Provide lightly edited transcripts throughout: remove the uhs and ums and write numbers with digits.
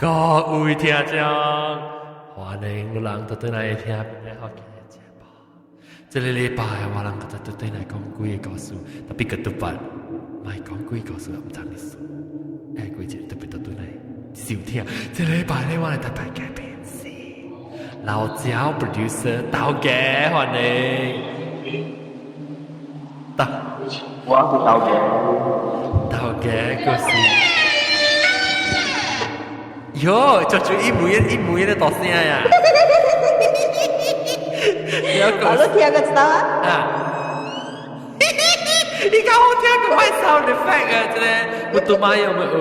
各位聽眾，歡迎有人倒轉來聽檳城福建的節目。這个禮拜我人閣再倒轉來講幾个故事，特別個特別，莫講幾个故事，毋通意思。哎，幾節特別倒轉來收聽。這个禮拜咧，我來特別嘉賓是老焦 producer 豆家，歡迎。得，我是豆家。豆家故事。喲，就做一模一一模一的大聲呀！我都聽過知道啊。啊！你講好聽個賣 sound effect 啊！這个，我都買有冇會？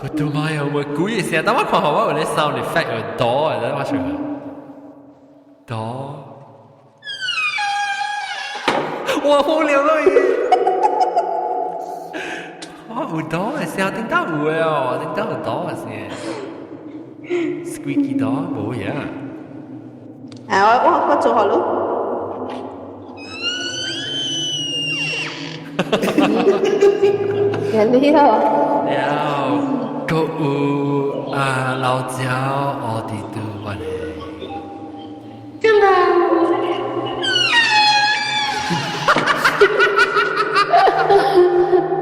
我都買有冇鬼聲？等我看下我有咧 sound effect 有多啊！等我想下，多。我好了咯！我有多的聲，頂到有的哦，頂到有多的聲。Squeaky 多無呀？啊，我做好咯。人了。了，閣有啊老焦奧迪都我咧。真啊！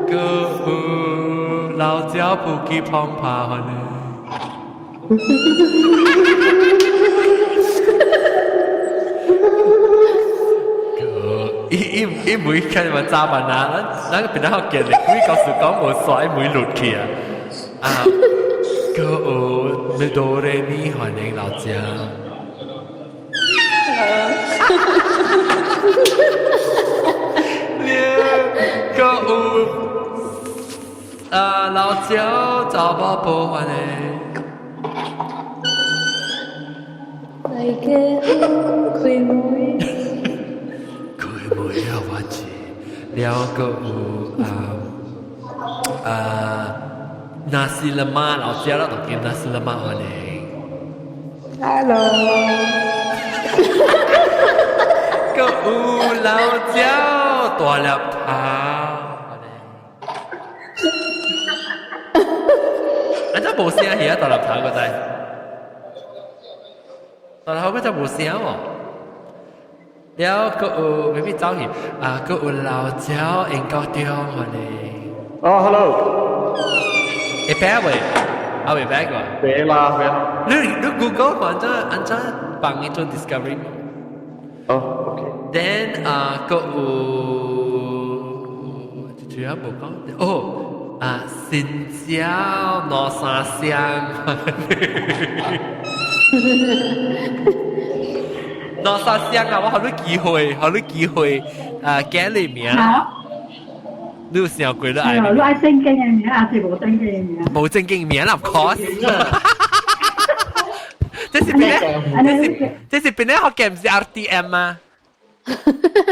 閣有老焦普吉澎帕我咧。伊伊伊每看嘛早晚啊，咱咱變得好見咧，幾個是講無煞，伊每落去啊。啊，閣有你哆來咪歡迎老焦。了，閣有啊老焦查某婆歡迎。大家好，開門。開門啊，我知。了閣有啊啊，nasi lemak 老焦啦，就叫 nasi lemak 歡迎。 Hello。閣有老焦大粒頭歡迎。啊，這無聲去啊，大粒頭個在。大粒頭個就無聲喎。了，閣有未必走去啊，閣有老焦英國中歡迎。哦，Hello。會白未？啊，會白個。白啦，白啦。你 Google 反正按怎幫你做 discovery。哦，OK。 Then 啊，閣有主要無講哦，啊，新椒兩三箱。兩三箱啊！我予你機會，予你機會啊，改你名。你有想過你愛？你愛正經的名，還是無正經的名？無正經名啦，of course。這是邊個？這是邊个學嘅？毋是 RTM 嗎？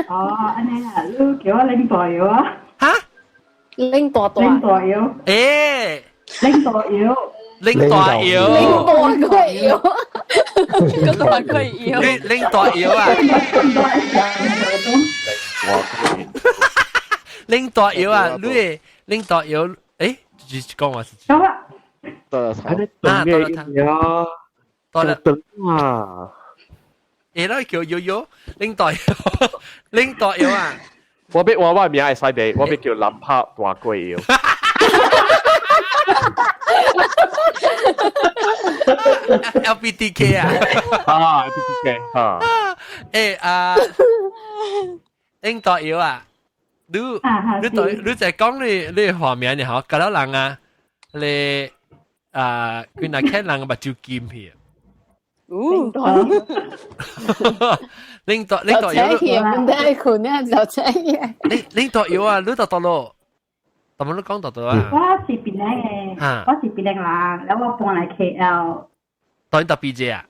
哦，按呢啦，你叫我拎大藥啊？哈？拎大大。拎大藥。欸。拎大藥。拎大藥。拎大個藥。個大個藥。拎拎大藥啊！拎大藥啊！你拎大藥，欸，講話是？講啊。大啊，大呀，大粒等啊！欸，那叫悠悠拎大藥，拎大藥啊！我欲我名會使袂，我欲叫藍拍大粿藥。 LPTK 啊！啊，LPTK 啊！欸啊，拎大藥啊！你你對你就講你你畫面然後隔了人啊，你啊，佢若看人目睭金去。哦，拎大拎大藥。就請唔得困啊，就請嘢。拎拎大藥啊，你到到咯，怎麼你講到到啊？我是檳城的，我是檳城人，然後我搬來 KL。當然讀 BJ 啊？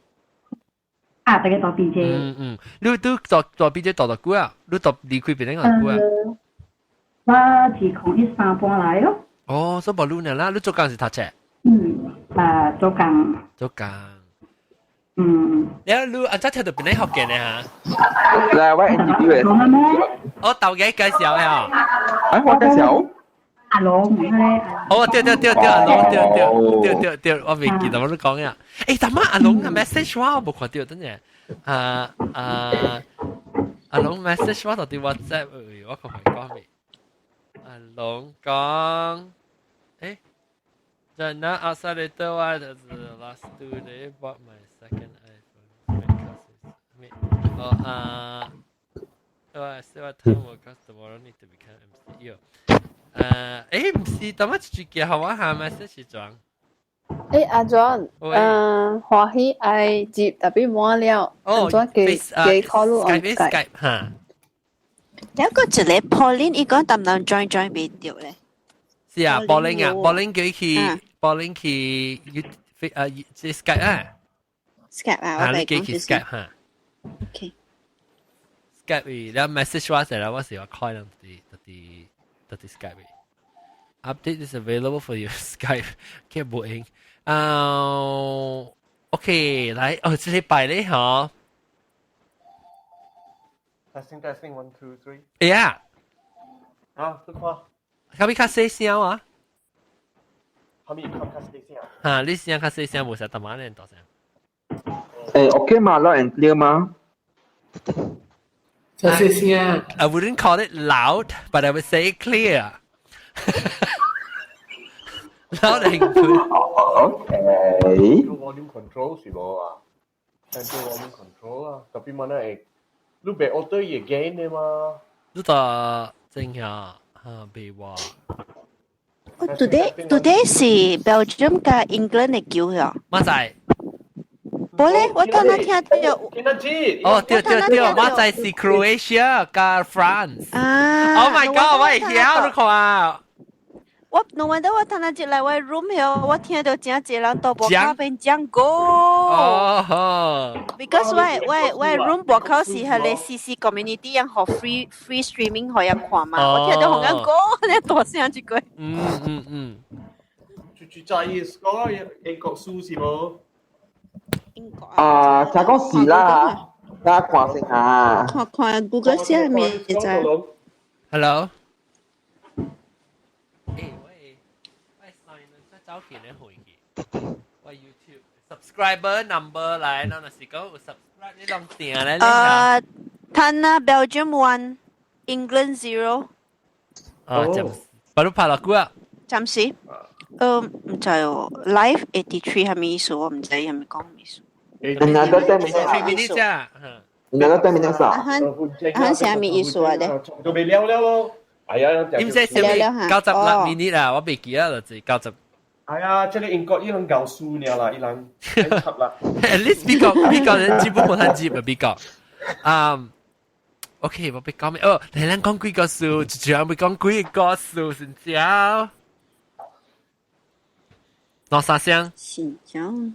啊，大家讀 BJ。嗯嗯，你都讀讀 BJ 讀到久啊？你讀離開檳城多久啊？我2013搬來咯。哦，所以無愈呢啦，你做工是讀冊？嗯，啊，做工。做工。嗯。你你按怎聽到檳城福建的哈？來，我 interview 講咩？我豆家介紹呀。哎，我介紹。阿龍咧。哦，對對對對，阿龍對對對對對，我未記得我都講呀。誒，但係阿龍嘅 message 我冇看到，等陣。啊啊，阿龍 message 我到底 WhatsApp，我看佢講未？阿龍講，誒，在那 outside the what the last 2 day bought my second iPhone because it's 哦啊。哦，I still have time because tomorrow need to become MCU。誒，唔是，等我一句好我下 message 裝。誒，阿 John，歡喜愛接特別滿了，哦，怎記記 call 你 Skype Skype 嚇。有個一個 Pauline，伊講淡淡 join join 未到咧。是啊，Pauline 啊，Pauline 叫去，Pauline 去，即 Skype 啊。 Skype 啊，我你叫去 Skype 嚇。 OK。 Skype，然後 message 我時啦，我是話開人哋特啲特啲 Skype。Update is available for your Skype，佢冇應。啊，OK，來，哦，這禮拜咧嗬。 Testing testing one two three。哎呀，啊，你看，可比較細聲啊？可咪較細聲？嚇，你聲較細聲，無啥大馬咧大聲。誒，OK 嘛，loud and clear 嘛？較細聲。 I wouldn't call it loud, but I would say clear. Loud and clear. Okay. Volume control 是無啊？Central volume control 啊，特別問咧，你別 auto 伊 gain 的嘛？你就正呀，嚇別話。 Today 是 Belgium 加 England 的球呀。馬仔。無咧，我剛剛聽到。哦，對對對，馬仔是 Croatia 加 France。啊！Oh my god！我會曉，你看啊。我 no wonder 我頭先入來我 room 後，我聽到真濟人都無靠邊講歌。哦。 Because 我 room 無口是係個 CC community 樣學 free streaming 可以看嘛，我聽到紅緊歌，你大聲一句。最最在意 score 英國輸是無？英國啊，聽講是啦，大家看先下。看看 Google 寫咩就。 Hello。誒喂，我 sign 走去咧回去，我 YouTube subscriber number 來，咱若是講有 subscribe 你攏訂咧。睇 Belgium one, England zero。啊，暫時，把你拍落久啊？暫時，唔知哦，Live 83 係咩意思？我唔知係咪講咩意思。 Another 10 minutes。 3 minutes 啫。 Another 10 minutes 啊。啊哈，啊哈，係咩意思啊？咧？都未了了咯。係啊，你唔知啥物96 minute 啊？我未記得就是九十。係啊，這個英國伊人搞輸了啦，伊人插啦。 At least 美國人基本冇太接啊，美國。嗯，OK，我別講咩？哦，你咱講幾個數，就樣會講幾個數，先知。攞啥聲？先講。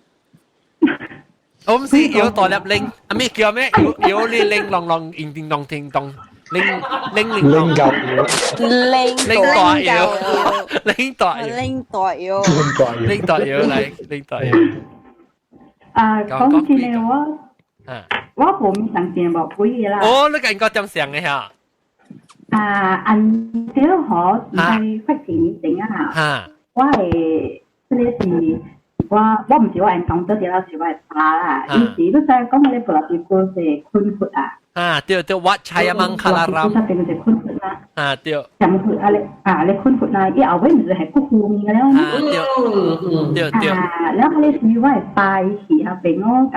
我唔是有大粒鈴，啊咩叫咩？有有你鈴啷啷，叮叮當叮當，鈴鈴鈴鈴夠鈴鈴大搖，鈴大搖，鈴大搖，鈴大搖嚟，鈴大搖。啊，講真嘅我，我無咪上電無幾個啦。哦，你個應該點上嘅嚇？啊，按照嗬，喺發展定啊嚇，我係這個是。我唔是我因講得啲啦，是我爸啦。以前都知講我哋布拉迪哥是困佛啊。啊，對對，วัดชัยมังคลาราม。出邊是困佛啦。啊，對。上佛啊，你啊，你困佛啦，伊後尾唔是係骨灰嘅了。啊，對對對。啊，然後你是我爸去那邊我搞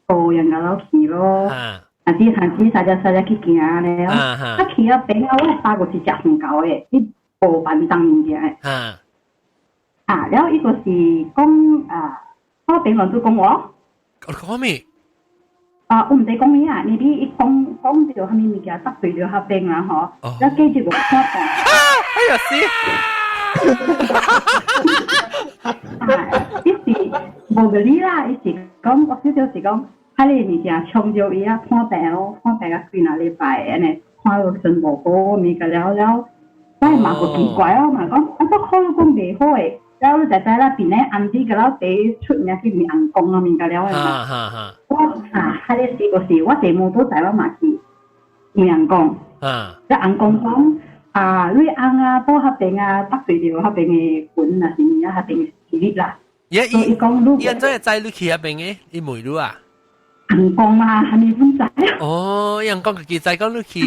我個人個老去咯。啊。啊，只係只大家大家去行咧。啊去那邊啊，我爸個是食紅狗的，伊無辦當物件的。啊。啊，然後伊個是講啊，我朋友都講我。我講咩？啊，我唔知講咩啊，你啲伊講講到啥物物件得罪咗彼邊啦嗬，然後記住我看啊，哎呀死！啊，伊是無個理啦，伊是講我少少是講，彼個物件衝著伊啊看病咯，看病啊幾若禮拜按呢，看到陣無好物件了了，我嘛個奇怪哦，嘛講啊，我看你講袂好的。了你知知啦，邊咧暗啲個了，第出名去面紅公啊，面個了的嘛。我啊，彼個時個是我弟母都在我嘛是面紅公。了紅公講啊，啊，你翁啊，到彼邊啊，得罪著彼邊的魂啊，是物啊，彼邊的勢力啦。伊伊講你，伊按怎會知你去彼邊的？伊問你啊？翁講嘛，係咪本知？哦，伊翁講家己知講你去。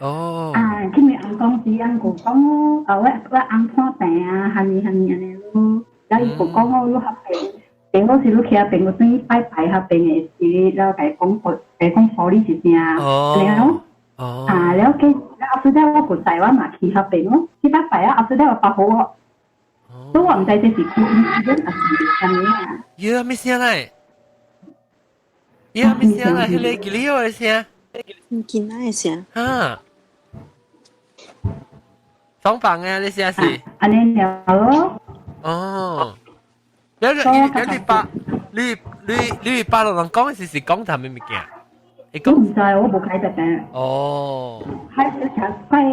哦。啊，去問翁講是翁講講啊，我翁破病啊，係咪係咪按呢咯？然後伊就講我你彼邊，最好是你去彼邊，我等於拜拜彼邊的時，然後共伊講共伊講 sorry 一聲，了。哦。啊，了解，了後仔我個台灣嘛去彼邊咯，去拜拜啊，後仔我包好我，所以我毋知這是 coincidence 還是啥物啊。呀，咩聲來？呀，咩聲來？彼個吉利奧的聲。囡仔的聲。哈。雙房啊，你聲是？按呢了咯。哦。了你你爸，你你你爸老人講是講啥物物件？我毋知，我無開得嘅。哦。開始成快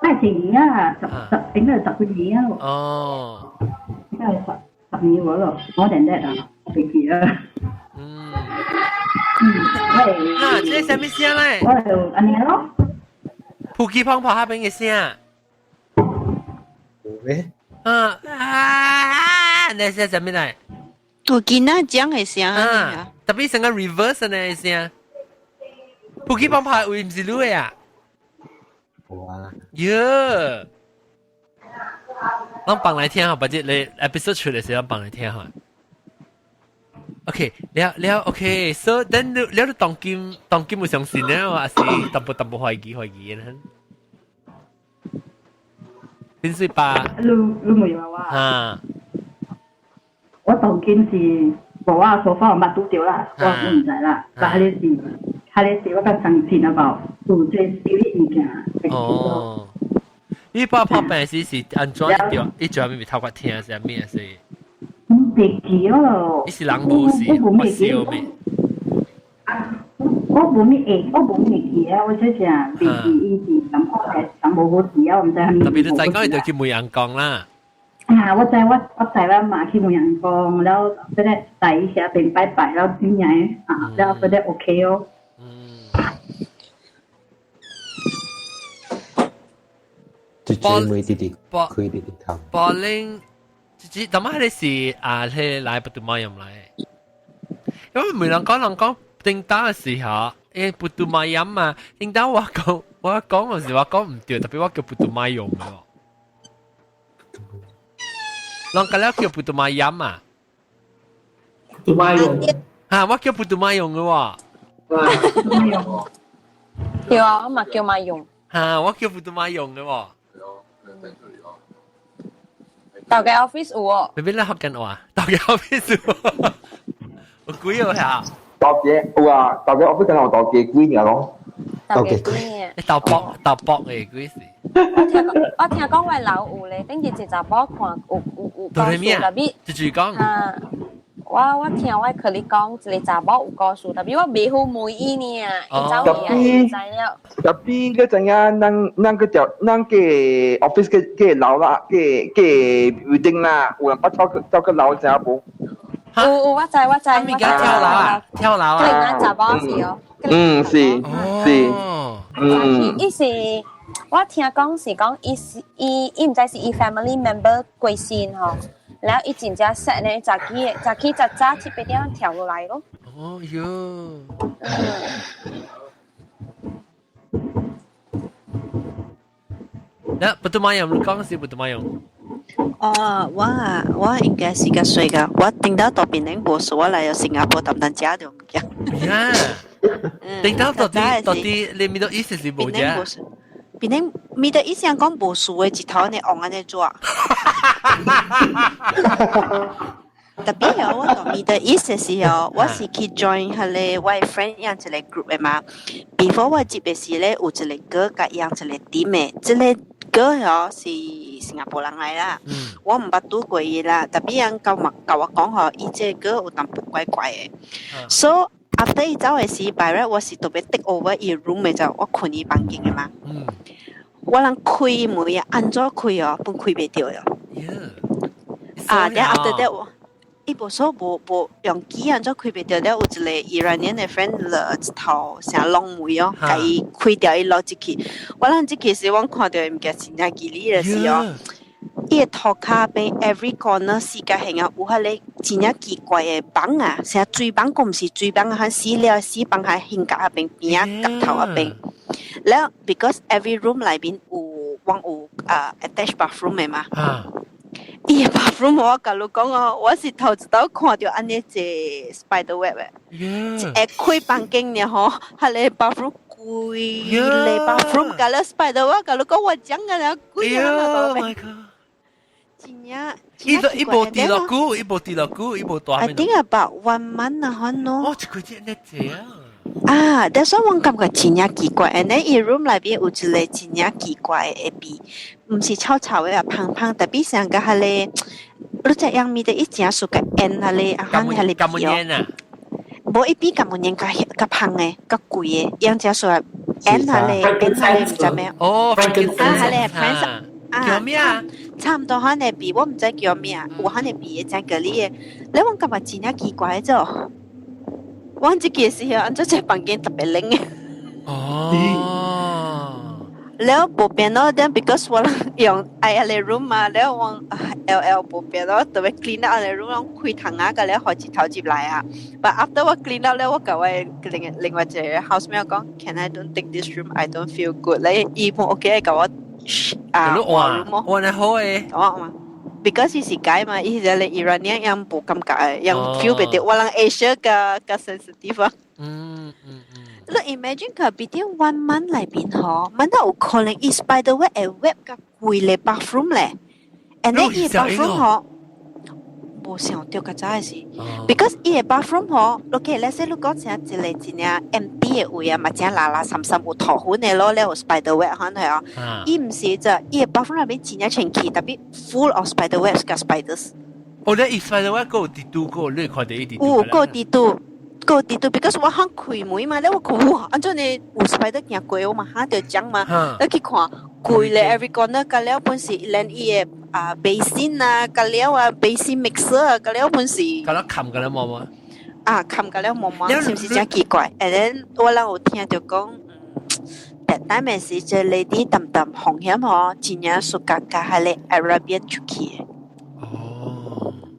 快幾年啊，十十應該十幾年啊。哦。應該十年左右，我定得啊，未記啦。嗯。嗯，喂。啊，這啥物聲咧？我就按呢咯。普吉胖跑彼邊的聲。有咩？啊啊！那聲啥物來？我囡仔講的聲啊，特別成個 reverse 呢聲。普吉幫拍位毋是你的啊？無啊。喲，咱放來聽下，把這個 episode 出來時，咱放來聽下。OK，了了 OK，so then 你了你當今當今有相信了，還是淡薄淡薄懷疑懷疑呢？邊水吧？你你問我啊？我當今是無啊，所發我捌拄著啦，我毋知啦，但係是。彼個是我較相信啊，無有這spirit 物件。哦，你爸破病時是按怎著？伊做咩咪頭殼疼是咩是？毋袂記哦。伊是人無是發燒咩？我無咩會，我無咩記啊！我這正袂記伊是感覺係人無好事啊，我毋知啥物。特別你知講，伊就去問人講啦。啊！我知我我知我媽去問人講，了後咧在伊遐邊拜拜，了點樣啊？了後咧 OK 哦。姐妹弟弟開弟弟頭。柏林，這這，但係你是啊，係來不都馬用來？因為每人講人講叮當嘅時候，不都馬音嘛，叮當我講我講嗰時我講唔對，特別我叫不都馬用嘅。人家了叫不都馬音嘛？不都馬用。啊，我叫不都馬用嘅喎。對啊，我嘛叫馬用。嚇，我叫不都馬用嘅喎。豆家 office 有哦。你邊咧學緊我啊？豆家 office 有，有鬼有嚇。豆家有啊，豆家 office 敢有豆家鬼爾咯。豆家鬼啊！豆卜豆卜的鬼是。我聽講我老有咧，頂日一查某看有有有故事，特別。直直講。啊！我聽我佢哋講一個查某有故事，特別我未好問伊呢，伊走去啊，伊知了。特別你知影，咱咱個條咱個 office 個個樓啦，個個 building 啦，有人捌走去走去樓知影無？有有，我知我知。物件跳樓啊！跳樓啊！佢哋查某是哦。嗯，是是。嗯。伊是我聽講是講，伊是伊伊毋知是伊 family member 過身吼。然後伊真正 sad 呢，早起早起早早七八點跳落來咯。哦喲。嗯。那不都馬用？你講是不都馬用？哦，我我應該是較細個，我頂到到檳城無數，我來到新加坡淡淡食著物件。呀，頂到到底到底你咪到意思是無食？檳城咪得意思講無數的一頭呢往按呢做。特別哦，我到咪得意思是哦，我是去 join 彼個我的 friend 養一個 group 的嘛。Before 我入的時咧，有一個哥佮養一個 team 的，這個哥哦是新加坡人來啦。我毋捌拄過伊啦，特別人甲我甲我講吼，伊這個哥有淡薄怪怪的。So after 伊走的時，by right 我是特別 take over 伊 room 的就我睏伊房間的嘛。我人開門啊，按怎開哦，本開袂著喲。啊，then after that 我。伊無說無無用機按怎開袂著了，有一個 Iranian 的 friend 落一頭成櫳門哦，共伊開掉伊落入去。我人這個時我看著物件真正奇離的是哦，伊的塗跤邊 every corner 四角形啊，有彼个真正奇怪的網啊，成水網，閣毋是水網啊，死了死網喺形角彼邊邊仔角頭彼邊。了，because every room 內面有阮有啊 attached bathroom 的嘛。伊个 bathroom 我共你講哦，我是頭一擺看著按呢一個 spider web 的，一開房間爾吼，彼个 bathroom 規个 bathroom 共了 spider，我共你講我講個了，規個 Oh my god！真正伊伊無佇落久，伊無佇落久，伊無蹛。 I think about one month 啊，可能。哦，一個月呢濟啊！啊，但是我感覺真正奇怪，and then 伊 room 內邊有一個真正奇怪的味，毋是臭臭的啊，芳芳，特別像個彼个，你知影味的伊真屬個煙彼個啊，彼个甘煙啊？無伊比甘煙較較芳的，較貴的，樣真屬煙彼個煙彼个毋知咩？哦，啊，彼个 friends 啊，叫咩啊？差毋多彼个味，我毋知叫咩，有彼个味的真個你的，你我感覺真正奇怪的。我這個時候，按怎這房間特別冷嘅。了無變咯，then because 我用愛個 room 嘛，了我 L L 無變咯，特別 clean up 個 room，開窗啊，個了開始透入來啊。But after 我 clean up 了，我共我另另外一個 housemate 講，Can I don't take this room? I don't feel good。你伊本 OK 共我啊換 room 換得好誒。我嘛。because 伊是解嘛，伊是咧 Iranian 樣無感覺的，樣 feel 袂著，我人 Asia 較較 sensitive 啊。你 imagine 佢 between one month 內邊嗬，問到有可能伊 spider web 會 web 甲規个 bathroom 咧，and then 伊 bathroom 嗬，無想著較早的是，because 伊个 bathroom 嗬，OK，let's say 你講成一個真正 empty 的位啊，嘛真拉拉散散有塗粉的咯，了有 spider web 可能哦，伊毋是只，伊个 bathroom 內面真正清氣，特別 full of spider webs 佮 spiders。哦，你 spider web 閣有佇拄過，你看著伊佇有，閣佇拄。閣佇拄，because 我肯開門嘛，咧我看哇，按怎呢有 spider 行過，我嘛嚇著講嘛，你去看規咧 every corner，佮了本是連伊个啊 basin 啊，佮了啊 basin mixer 啊，佮了本是。佮了冚佮了毛毛。啊，冚佮了毛毛，是毋是真奇怪？and then 我人有聽著講，that time 時這 lady 淡淡風險吼，真正屬共共彼个 Arabian 出去。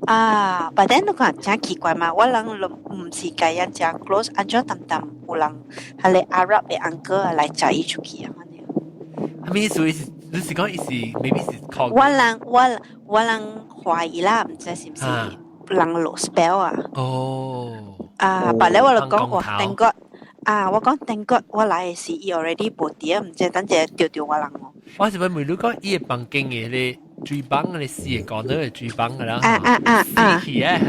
啊，but then 你看真奇怪嘛，我人毋是共人真 close，按怎淡淡有人彼个 Arab 的 uncle 來載伊出去啊？啥物意思？你是講伊是 maybe 是靠？我人懷疑啦，毋知是毋是人落 spell 啊？啊，but 咧我就講哇，thank God 啊，我講 thank God，我來的時伊 already 無佇啊，毋知等者著著我人哦。我是問問你講伊个房間的彼个水房的四个講的水房的啦，死去的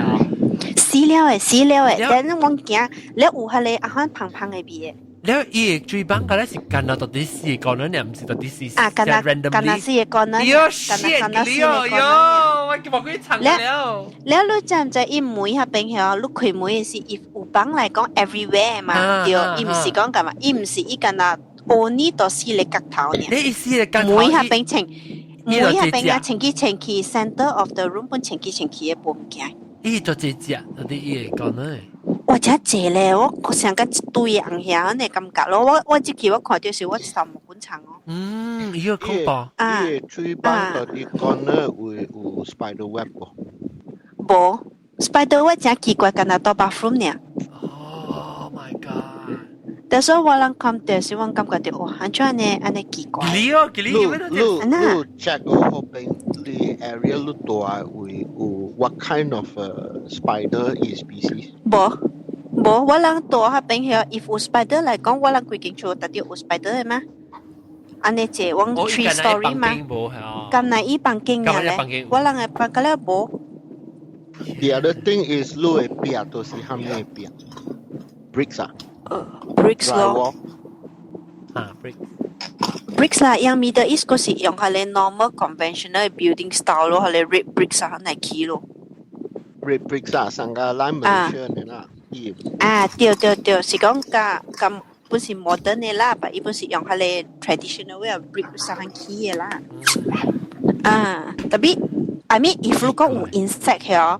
死了的，死了的，但是我驚，你有彼个啊款芳芳的味的。了伊个水房個咧是干焦到底四個講呢，毋是到底是啊，干焦干焦四個講呢，喲 shit 了喲，我叫無幾層了。了你知毋知伊門彼邊遐，你開門的時，伊有房來講 everywhere 嘛，對，伊毋是講幹嘛，伊毋是伊干焦 only 到四个角頭爾。你意思係角頭？門彼邊清，門彼邊啊，清去清去，center of the room 本清去清去的無物件。伊就這隻，到底伊會講呢？我真濟咧，我成個一堆紅遐呢感覺咯。我我這期我看到時我頭毛管長哦。嗯，伊個恐怖。啊。伊個水房到底講呢有有 spider web 無？無，spider web 真奇怪，干焦佇 bathroom 爾。 Oh my god！但是我人看到時，我感覺到哇，按怎呢？按呢奇怪。你哦，你你你 check 個後邊你 area 你大會有 what kind of spider is species？無無，我人蹛彼邊遐，if 有 spider 來講，我人規間厝特別有 spider 的嗎？按呢這阮 three story 嘛？敢若伊房間爾咧，我人的房間了無。 The other thing is 你的壁都是蝦米壁？Bricks 啊？ Bricks 咯。啊，bricks。 Bricks 啦，用 Middle East 嗰是用彼个 normal conventional building style 咯，彼个 red bricks 啊，來起咯。 Red bricks 啊，上個來 Malaysia 的啦。啊，對對對，是講甲咁本是 modern 的啦，但伊本是用彼个 traditional way of brick 上起的啦。啊，特別 I mean if 如果有 insect 嗬，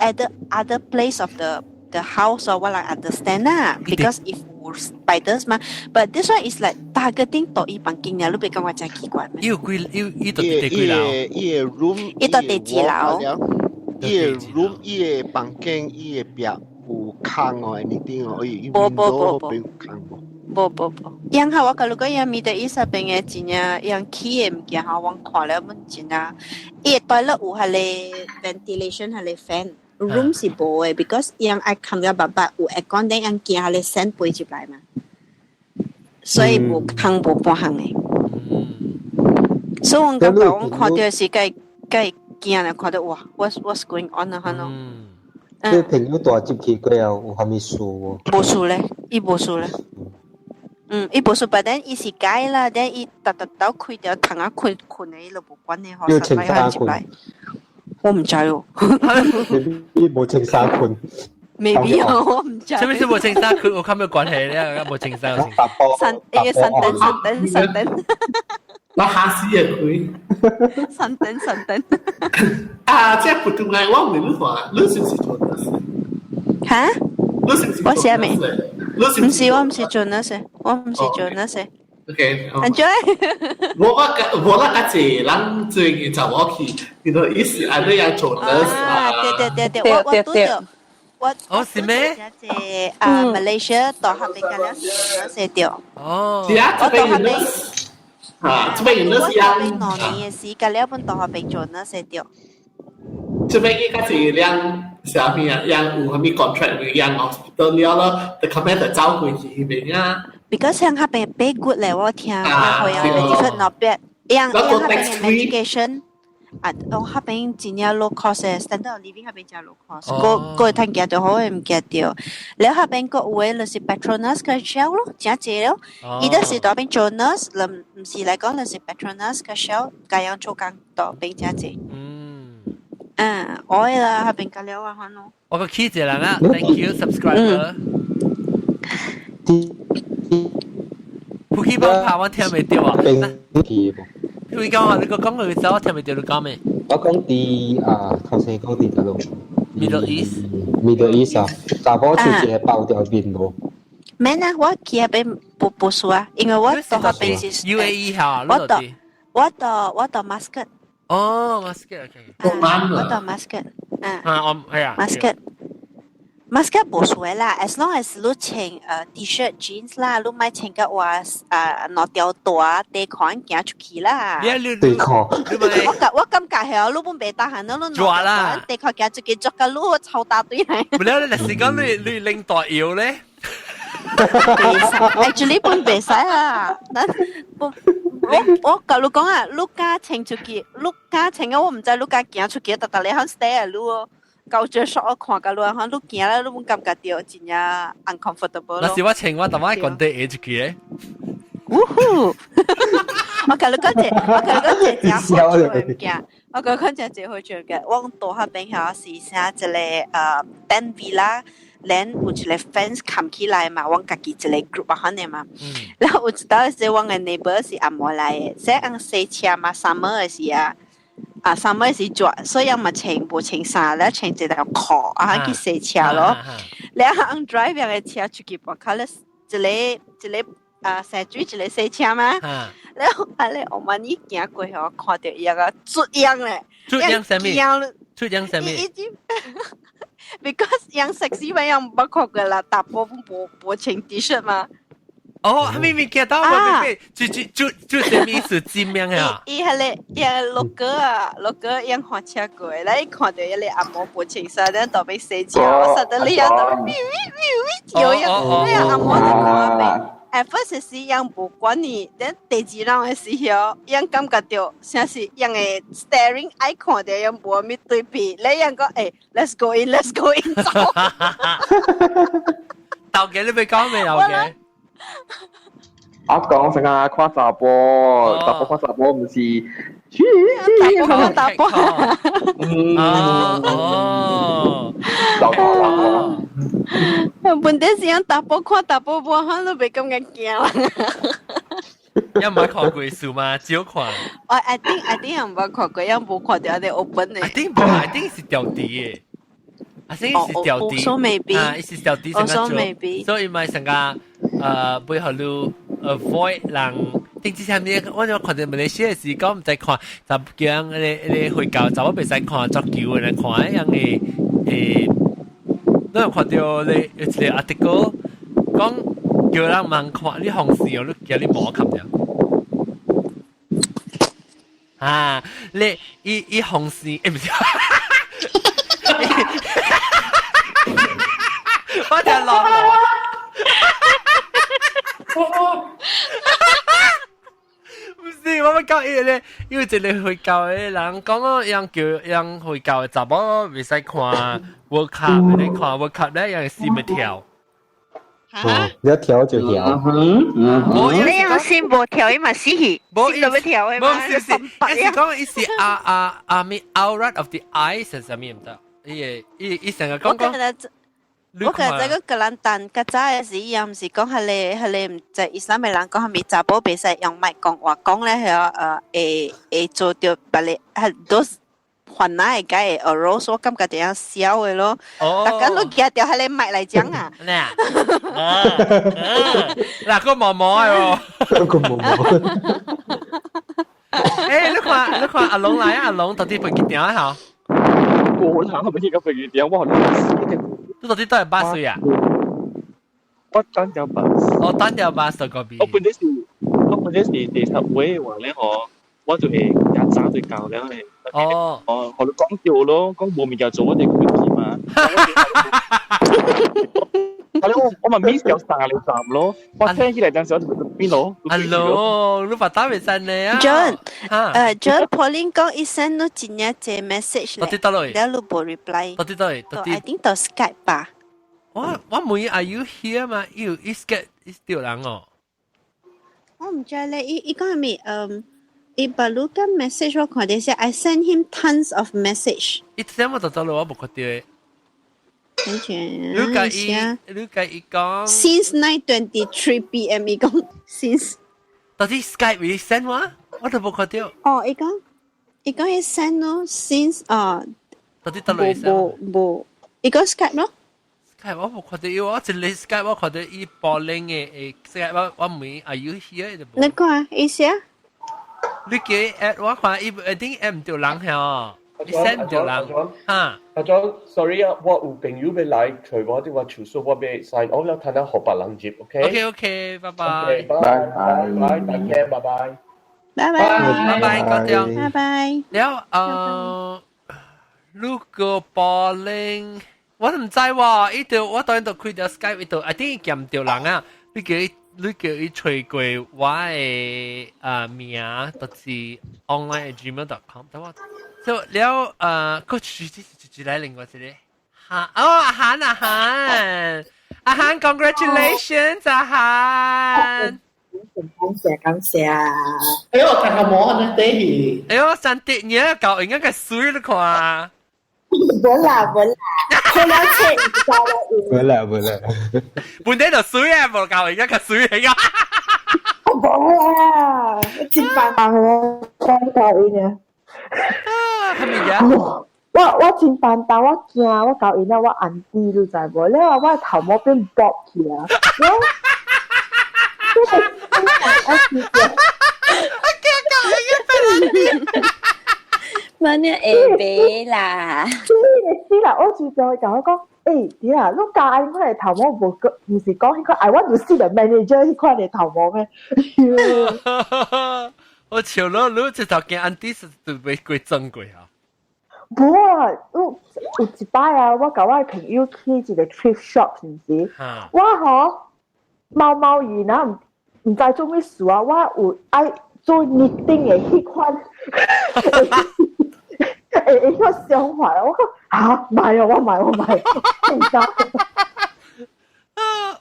other place of the house or what I understand 啦，because if 有 spiders 嘛，but this one is like targeting 到伊房間啊，你別感覺真奇怪咩？伊有幾伊伊到第幾樓？伊個 room 伊到第幾樓？伊個 room 伊個房間伊個壁有空哦，anything 哦，伊無無無 window 有空無？無無無，樣下我甲你講，樣 Middle East 邊嘅真正樣起嘅物件吼，我看了本真正，伊個 toilet 有彼个 ventilation 彼个 fan。room 是無嘅，because 樣愛冚咗白白有 aircon，等樣驚彼个線飛入來嘛，所以無空無半項嘅。所以我感覺我看到是計計驚啦，看到哇，what's going on 啊？可能。你朋友帶入去過後有啥物事無？無事咧，伊無事咧。嗯，伊無事，but then 伊是解啦，then 伊逐逐兜開條窗仔困困的，伊就無管的，要穿衫困。我唔知哦。你無穿衫困。 Maybe 我唔知。啥物是無穿衫困？有較咩關係咧？無穿衫。神，伊個神燈神燈神燈。我嚇死啊佢！神燈神燈。啊，這普通話我唔明你話，你是唔是做 nurse？嚇？你是唔是？我寫咩？唔是，我唔是做 nurse，我唔是做 nurse。 OK。 Enjoy。我我我那個濟人最近就我去，原來伊是按呢樣做 nurse 啊！對對對對，我拄著。我哦是咩？啊，Malaysia 大學邊間了是 nurse 對。哦。是啊，我大學邊。啊，這邊 nurse 我2年嘅時間了，本大學邊做 nurse 對。這邊伊較濟兩啥物啊？樣有啥物 contract with 樣 hospital 了咯，就後尾就走回去彼邊啊。 Because 像彼邊 pay good 咧，我聽好像 benefit not bad。樣樣彼邊 medication 啊，我彼邊真正 low cost 嘅，standard of living 彼邊真 low cost。個個趁行就好，唔驚著。了彼邊個有的就是 Petronas 個 Shell 咯，真濟咯。伊就是佇邊做 nurse，唔是來講就是 Petronas 個 Shell，咁樣做工佇邊真濟。嗯。嗯，愛啦，彼邊個了啊，可能。我個 key 一人啊，thank you subscriber。不去幫拍我聽袂著啊。你講啊，你個講個時候我聽袂著，你講咩？我講佇啊，頭先講佇佗落？Middle East。 Middle East 啊，查某穿一個包條面無？免啊，我去彼邊無無輸啊，因為我到彼邊是 UAE 嚇，我到 Muscat。哦，Muscat OK。我到 Muscat，嗯。啊，我係啊。 Muscat。Muscat 無輸啦，as long as 你穿T-shirt jeans 啦，你莫穿個話兩條大短褲行出去啦。短褲。我感覺係哦，你本袂得閒，你兩條短褲行出去，著甲你臭大堆嚟。唔了，你是講你拎大腰咧？ Actually 本袂使啊，咱我我甲你講啊，你敢穿出去，你敢穿啊，我毋知你敢行出去，逐逐咧響 stare 啊，你哦。夠着索我看甲你吼，你行咧，你會感覺到真正 uncomfortable 若是我穿我逐擺關底下出去咧。嗚呼！我甲你講者，我甲你講者真好笑的物件。我甲你講者真好笑嘅，我佇彼邊遐是啥一個tent villa，連有一個 fence 冚起來嘛，我家己一個 group 啊，可能嘛。然後有一道時我嘅 neighbor 是紅毛來的，所以𪜶洗車嘛，summer 的時啊。啊，summer 是熱，所以嘛穿無穿衫，咧穿一條褲啊去洗車咯。然後𪜶 drive 樣的車出去，跋跤咧一個一個啊，洗水一個洗車嘛。然後啊咧，我們一行過去，我看著伊個出樣咧，出樣啥物？出樣啥物？已經，because 樣 sexy 嘛，樣無看過啦，查埔無無穿 T-shirt 嘛。哦，明明見到我咩？就就就就啥物意思？怎樣啊？伊彼个伊個 local 啊，local 樣看車過，來伊看著彼个紅毛無穿衫，咱倒欲洗車，我實得你樣倒欲咪咪咪叫樣，那個紅毛就看邊。At first 是樣無管你，等第二round 的時候，樣感覺到像是樣的 staring 愛看著樣無物對比，你樣講欸，let's go in，let's go in 走。豆嘅你未講未有嘅？我講成日看查埔，查埔看查埔毋是，查埔看查埔。嗯哦，查埔。問題是樣查埔看查埔，無可能袂感覺驚啦。一唔係看過數嘛，少看。我 I think 毋捌看過，也無看著按呢 open 的。 I think 無，I think 是掉地的。啊，所以是調低，啊，伊是調低成個做，所以咪成個背後你 avoid 人。定之前呢，我就看到馬來西亞時講毋知看，就叫你回教就我袂使看足球的，看一樣的你有看到你有一個 article 講叫人盲看，你紅線哦，你叫你摸冚掉。啊！你伊伊紅線，毋是，我聽落。唔是，我要講伊咧，因為一個回教的人講哦，樣叫樣回教的查某袂使看 World Cup，你看 World Cup 咧，樣心會跳。哦，你一跳就跳。你用心無跳，伊嘛死去，心都欲跳的嘛。無是是，伊是講伊是啊啊啊咩 out of the eyes 係啥物毋知？伊會伊伊成日講講。我覺得這個格蘭丹較早的時，伊也毋是講彼个彼个毋知伊斯蘭的人講啥物查某袂使用麥講話講咧，遐會會做著別个，係都煩惱會該會 arouse，我感覺這樣痟的咯。哦。逐工都舉著彼个麥來講啊。嗱個毛毛的哦。個毛毛。你看阿龍來啊，阿龍到底飛幾點啊？嚇？過下係咪而家飛幾點？我你到底都係八歲啊？我單條巴。哦，單條巴十個幣。我本身是第十位話咧，嗬，我就會廿早就教了咧。哦。哦，學你講叫咯，講無物件做，我就回去嘛。但係我咪 miss 掉三個站咯，我聽起來陣時我就邊咯。 Hello，你把打袂使呢啊？John，John Pauline 講伊 send 你真正濟 message 到底倒落去？了你無 reply。到底倒去？到底 I think 到 Skype 吧。我問 Are you here 嘛？有伊 Skype 伊掉人哦。我毋知咧，伊伊講啥物？伊把你個 message 我看到是 I send him tons of message。伊點我就走了，我無看到的。等陣，你佮伊講。 Since 9:23 p.m. 伊講 since。到底 Skype 會 send 我？我都無看到。哦，伊講，伊講伊 send 咯，since 啊。到底倒落去 send？無無，伊講 Skype 咯。 Skype 我無看到，因為我一個 Skype 我看到伊報領的誒 Skype 我我問 Are you here？你看伊寫。你叫伊 add 我看伊一定 add 毋著人遐。你 send 著人哈？阿莊，sorry 啊，我有朋友欲來揣我，啲我厝數我欲 sign off 了，趁下予別人入，OK？ OK OK，拜拜。拜拜拜，大家拜拜。拜拜。拜拜，高張。拜拜。了如果報領，我毋知喎，伊就我當然就開著 Skype 伊就，一定見著人啊，你叫伊揣過我的名，就是 online@gmail.com，等我。就了個去去去來另外一個，哈哦阿韓阿韓阿韓，congratulations 阿韓！感謝感謝。哎呦，看下摸呢，對去。哎呦，三滴你搞應該個水了看。無啦無啦，可了錢唔夠啦。無啦無啦，本底就水啊，無搞應該個水嚟噶。無啦，真煩煩嘅，講夠因啊。係咪呀？我真煩但我驚我搞因啊，我按啲你知無？了後我頭毛變薄去啊！我我我驚搞應該變按啲。乜你會白啦？死死啦！我就就講我講，欸，點啊？你教因款的頭毛無個，毋是講彼款 I want to see the manager 彼款的頭毛咩？我笑咯，你這頭驚按啲是就袂過裝過啊？無啊，有有一擺啊，我共我的朋友去一個 thrift shop 是毋是？我吼毛毛魚啊，毋知做咩事啊，我有愛做 knitting 的彼款，會會想法啊！我講啊，買啊，我買我買，唔知。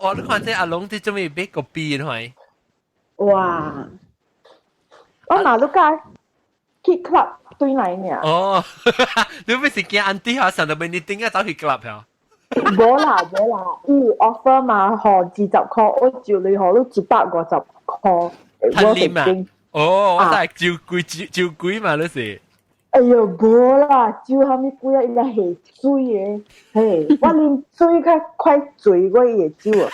哇！你看這阿龍這做咩買個幣係？哇！我嘛都該去 club 對來呢。哦，你不是驚按啲下上到俾你頂啊走去 club 啊？無啦無啦，伊有 offer 嘛，予20箍，我就你予你150箍。趁你嘛？哦，我真係照貴照照貴嘛，你是。哎喲，無啦，酒啥物鬼啊，伊來下水的，嘿，我啉水較快醉過伊的酒啊。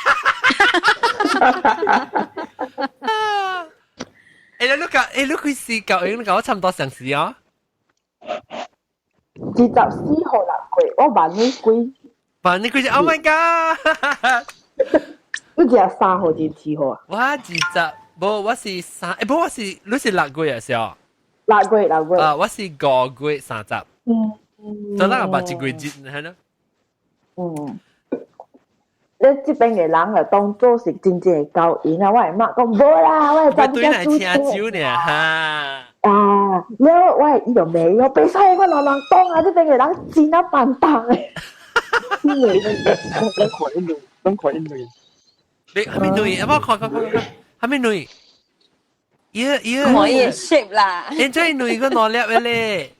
欸，你講，欸，你幾時教你教我差唔多上時啊？24號6月，我萬你幾？萬你幾？Oh my god！你只3號定4號啊？我二十，無，我是三，欸，無，我是你是6月啊？是哦。6月，6月。啊，我是5月30。嗯。就那個捌一個月係咯。嗯。你這邊的人啊，當做是真正的交緣啊！我的媽講無啦，我會對來請酒呢哈。啊，了我伊就罵我，袂使我老人講啊，這邊的人真啊笨蛋的。咱看印度，咱看印度。你還沒女？我看看看看，還沒女？伊伊。可以 shape 啦。現在女個兩粒的咧，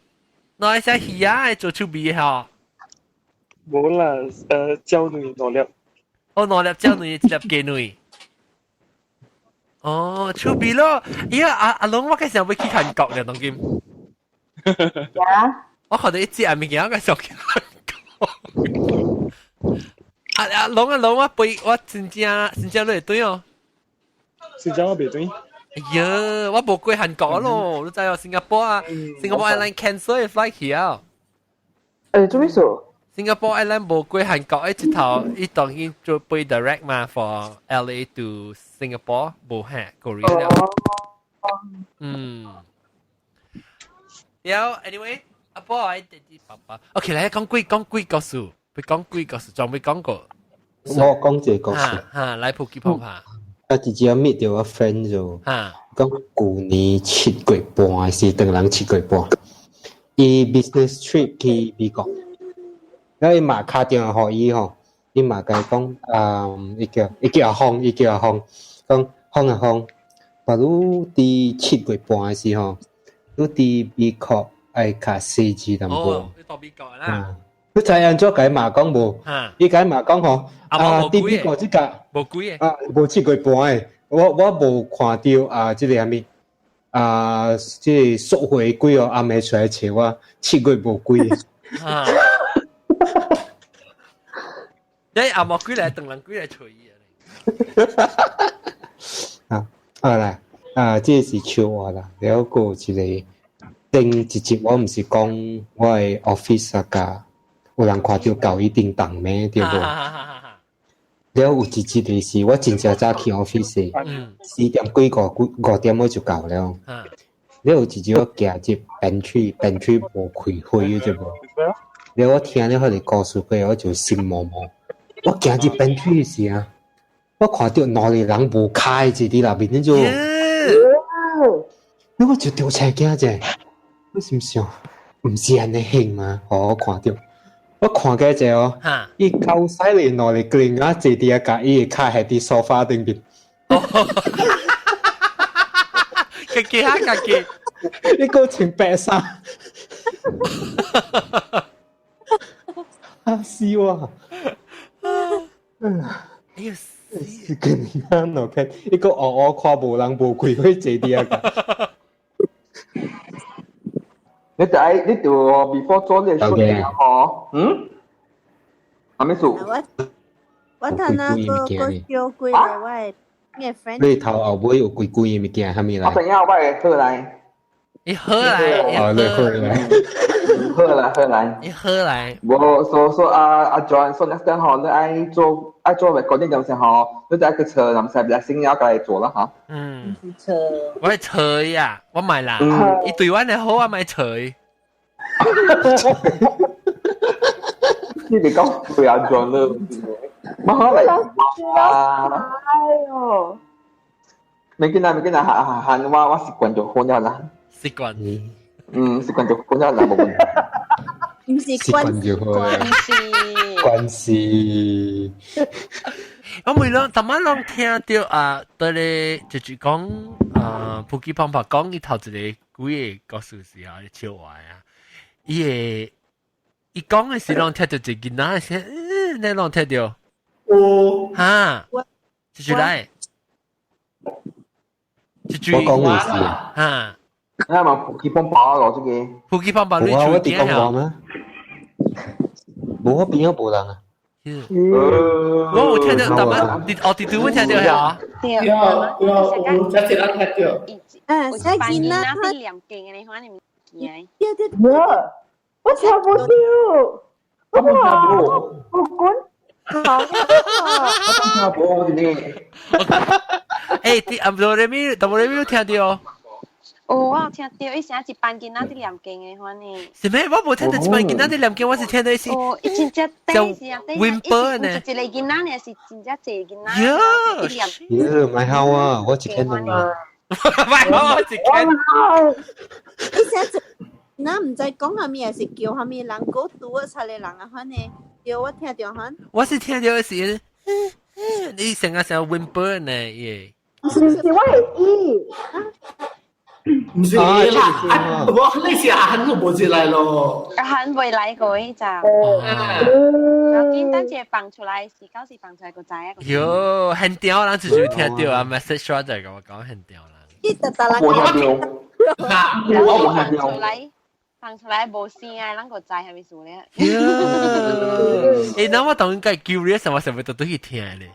兩隻魚仔做出味吼。無啦，椒女兩粒。哦，兩粒椒女，一粒雞女。哦，出味咯！咦，阿阿龍，我計想欲去韓國咧，當今。呀？我看到一隻物件，我計想去韓國。阿阿龍阿龍，我背我真正真正你會對哦。真正我袂對。哎呀，我無過韓國咯，你知哦，新加坡啊，新加坡 airline cancel flight 去啊。誒，做咩事？新加坡 airline 無過韓國，一頭伊當然做飛 direct 嘛，for LA to Singapore 無嚇 Korea 了。嗯。了，anyway，阿婆愛弟弟爸爸。OK，來講幾講幾故事，欲講幾故事，仲未講過。我講一個故事。哈，來普吉泡泡。啊，直接 meet 到我 friend 就，講舊年7月半是當人7月半，伊 business trip 去美國。然後伊嘛敲電話予伊吼，伊嘛共伊講，啊，伊叫伊叫阿峰，伊叫阿峰，講峰阿峰，假如佇7月半的時候，你佇美國愛較細緻淡薄。哦，你到美國啦？你知按怎共伊罵講無？伊共伊罵講吼，啊，佇美國這個無幾個，啊，無7月半的，我無看著啊，這個啥物啊，這個贖回鬼哦，暗暝出來揣我，七月無幾。啊！你阿莫鬼來，等人鬼來揣伊啊！啊，好啦，啊，這是笑話啦。了閣有一個頂一集，我毋是講我的 office 啊，共有人看著狗一定動咩對無？了有一集的是我真正早去 office，4點幾5點我就到了。了有一集我行入 pantry，pantry 無開火對無？了我聽了彼個故事過後，我就心毛毛。我行入 pantry 時啊，我看著兩個人無跤坐佇內面那種，了我就掉出來驚者，我心想，毋是按呢興嗎？我看著，我看過者哦，伊夠犀利兩個囡仔坐佇遐，共伊的跤繫佇沙發頂面。家己哈家己，伊閣穿白衫。嚇死我！哎呀，是跟你講喏，看一個黑黑看無人無鬼會坐佇遐。你就愛你就 before 做呢個 shooting 嗬，嗯？啥物事？我頭那個個小鬼的，我的我 friend。你頭後尾有鬼鬼的物件，啥物來？我等下我會好來。你好來，哦，你好來，好來好來，你好來。我說說阿阿 John 說 next time 吼，你愛做愛做 recording 咁時吼，你就愛去車，咁使 blessing 了過來做啦嚇。嗯。車。我係車呀，我買啦。伊對我嚟好，我買車。你別講對阿 John 了，我好來。啊！哎喲。沒見啦，沒見啦，行行我習慣就好了啦。習慣。嗯，習慣就好了啦，冇問題。唔是關就好啦。關係。我每攏逐擺攏聽著啊，對咧，就是講啊，普吉胖胖講伊頭一個幾個故事時候，笑話啊，伊會伊講的時攏聽著一個囡仔的聲，你攏聽著？有。哈。繼續來。繼續。我講的是。哈。啊嘛，普吉幫包咯，這個。普吉幫包你無啊，我厝佇講話咩？無我邊有無人啊？我有聽到，但係你哦，佇對我聽到啊？對，對對，有這一人聽到。嗯，有一班囡仔佇念經的，你看你毋見？對對對，我聽無到，我冇聽無，我滾，好，我聽無這個。誒，啲阿哆來咪，哆來咪有聽到？有，我有聽到，伊聲一班囡仔佇念經的款呢。是咩？我無聽到一班囡仔佇念經，我是聽到是。哦，伊真正短是啊，短。 Whimper 呢？有一個囡仔呢，是真正濟囡仔。喲，耶，咪好啊，我一間兩個。咪好，我一間。伊聲那毋知講啥物，還是叫啥物人，閣拄啊出來人啊款呢？對，我聽到款。我是聽到是，你成日成 whimper 呢？耶。是是我會意。唔是啦，我你是阿漢都無進來咯。阿漢未來過迄陣。然後見等一放出來，是到時放出來個知啊。喲，很屌啦，直接聽到啊，message 刷就係我講很屌啦。你特特啦。冇聽到。我冇聽到。出來，放出來無聲啊，咱個知係咪事咧？誒，那我當然該 curious，我想要特去聽咧。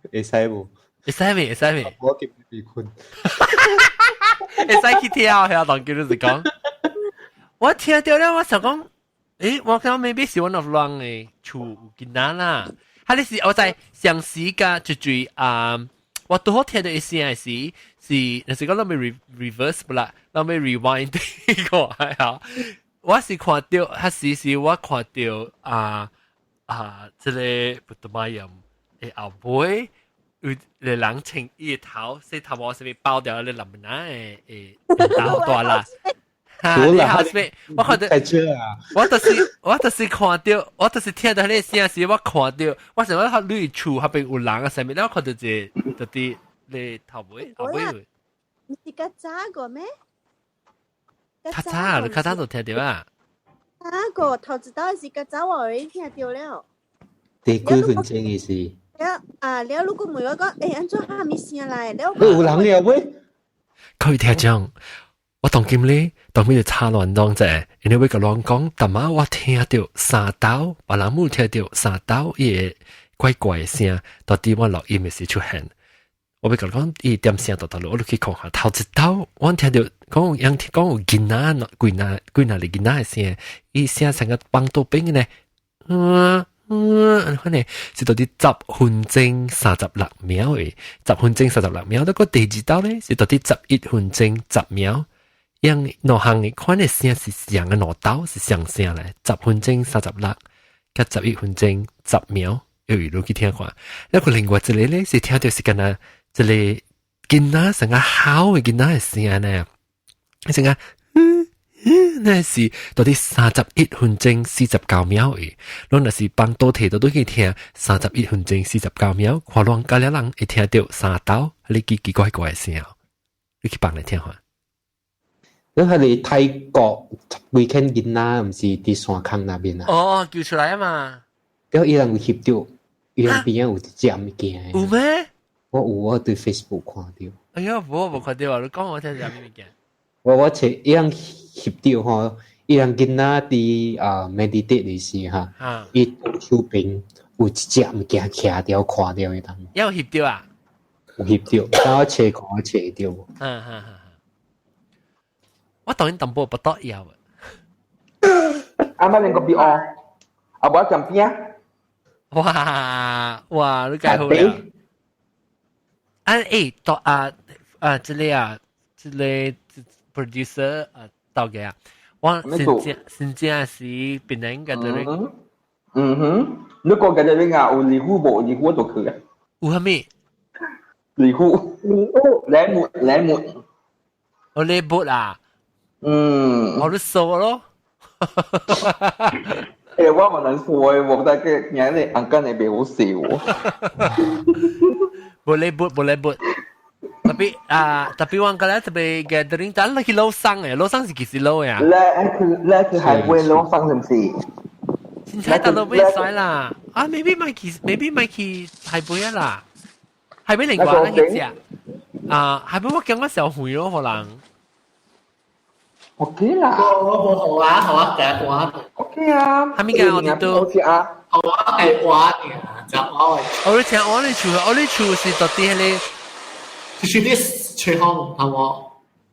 會使無？會使未？會使未？我叫你困。會使去聽啊！當叫你是講，我聽到咧，我想講，誒，我講 maybe 是 one of 人的厝有囡仔啦。哈，你是我在上時間就最啊，我拄好聽到一聲是是，若是講咱咪 reverse 不啦，咱咪 rewind 呢個係啊。我是看到，彼時是我看到啊啊，這個不得嘛樣的後尾。有個人穿伊的頭，洗頭毛啥物包掉咧，林仔的頭大啦。哈，你後尾我看到，我就是看到，我就是聽到彼個聲時，我看到，我想講你厝彼邊有人啊，啥物，我看到一個就佇咧頭尾後尾。毋是較早個咩？較早，你較早就聽到啊？早個頭一道是較早，我已經聽到了。第幾分鐘的是？了啊！了，如果問我講，欸，按怎啥物聲來？了，有人了喂？各位聽眾，我當今咧，當面就插亂當者，因為我共亂講，逐擺我聽到三刀，別人冇聽到三刀，伊會怪怪的聲，到底我錄音的時出現。我欲共你講，伊點聲到倒落，我就去看下頭一刀，我聽到講有講有囡仔，幾若幾若個囡仔的聲，伊聲成個放倒冰呢，嗯。嗯，可能是到底10分鐘36秒的，十分鐘三十六秒。那個第二刀咧是到底11分鐘10秒。樣兩項的款的聲是像個兩刀是相聲來，十分鐘三十六，佮11分鐘10秒，又一路去聽看。那個另外一個咧是聽到是敢若一個囡仔成個嚎的囡仔的聲呢，成個。那是到底31分鐘49秒的，攏若是幫倒提都都去聽31分鐘49秒，看亂甲了人會聽到三刀，你奇奇怪怪的聲，你去放來聽看。你係你泰國幾間囡仔，毋是佇山空那邊啊？哦，叫出來啊嘛！了伊人有翕著，伊人邊仔有一隻物件。有咩？我有，我佇 Facebook 看著。哎呀，無無看著啊！你講我聽啥物物件？我我揣伊人翕著吼，伊人囡仔佇啊 meditate 的時哈，伊手邊有一隻物件徛著看著伊當。有翕著啊？有翕著，等我揣看我揣著。嗯嗯嗯。我當然淡薄不得要。啱啱你個邊哦，阿伯講邊？哇哇，你介好了。啊誒，到啊啊，這裡啊，這裡 producer 啊，到嘅啊，我真正真正是別人嘅對。嗯哼，你講嘅這邊啊，有禮物無？禮物都去嘅。有啥物？禮物。禮物。禮物禮物。哦，禮物啊。嗯。我都收咯。欸，我冇能說，我覺得個人哋按緊你別好笑。無禮物，無禮物。Tapi 啊，tapi 我剛才特別 gathering，但係去老生嘅，老生是幾時老呀？你去你去係會老生是唔是？現在大佬未使啦，啊，maybe 咪去，maybe 咪去海邊啦，海邊另外那去食啊，海邊我感覺小遠咯，可能。OK 啦。我好啊，好啊，第一話。 OK 啊。係咪㗎？我哋都好似啊。好啊，係話就我。我哋聽我哋厝，我哋厝是到底係你，就是啲吹風係冇。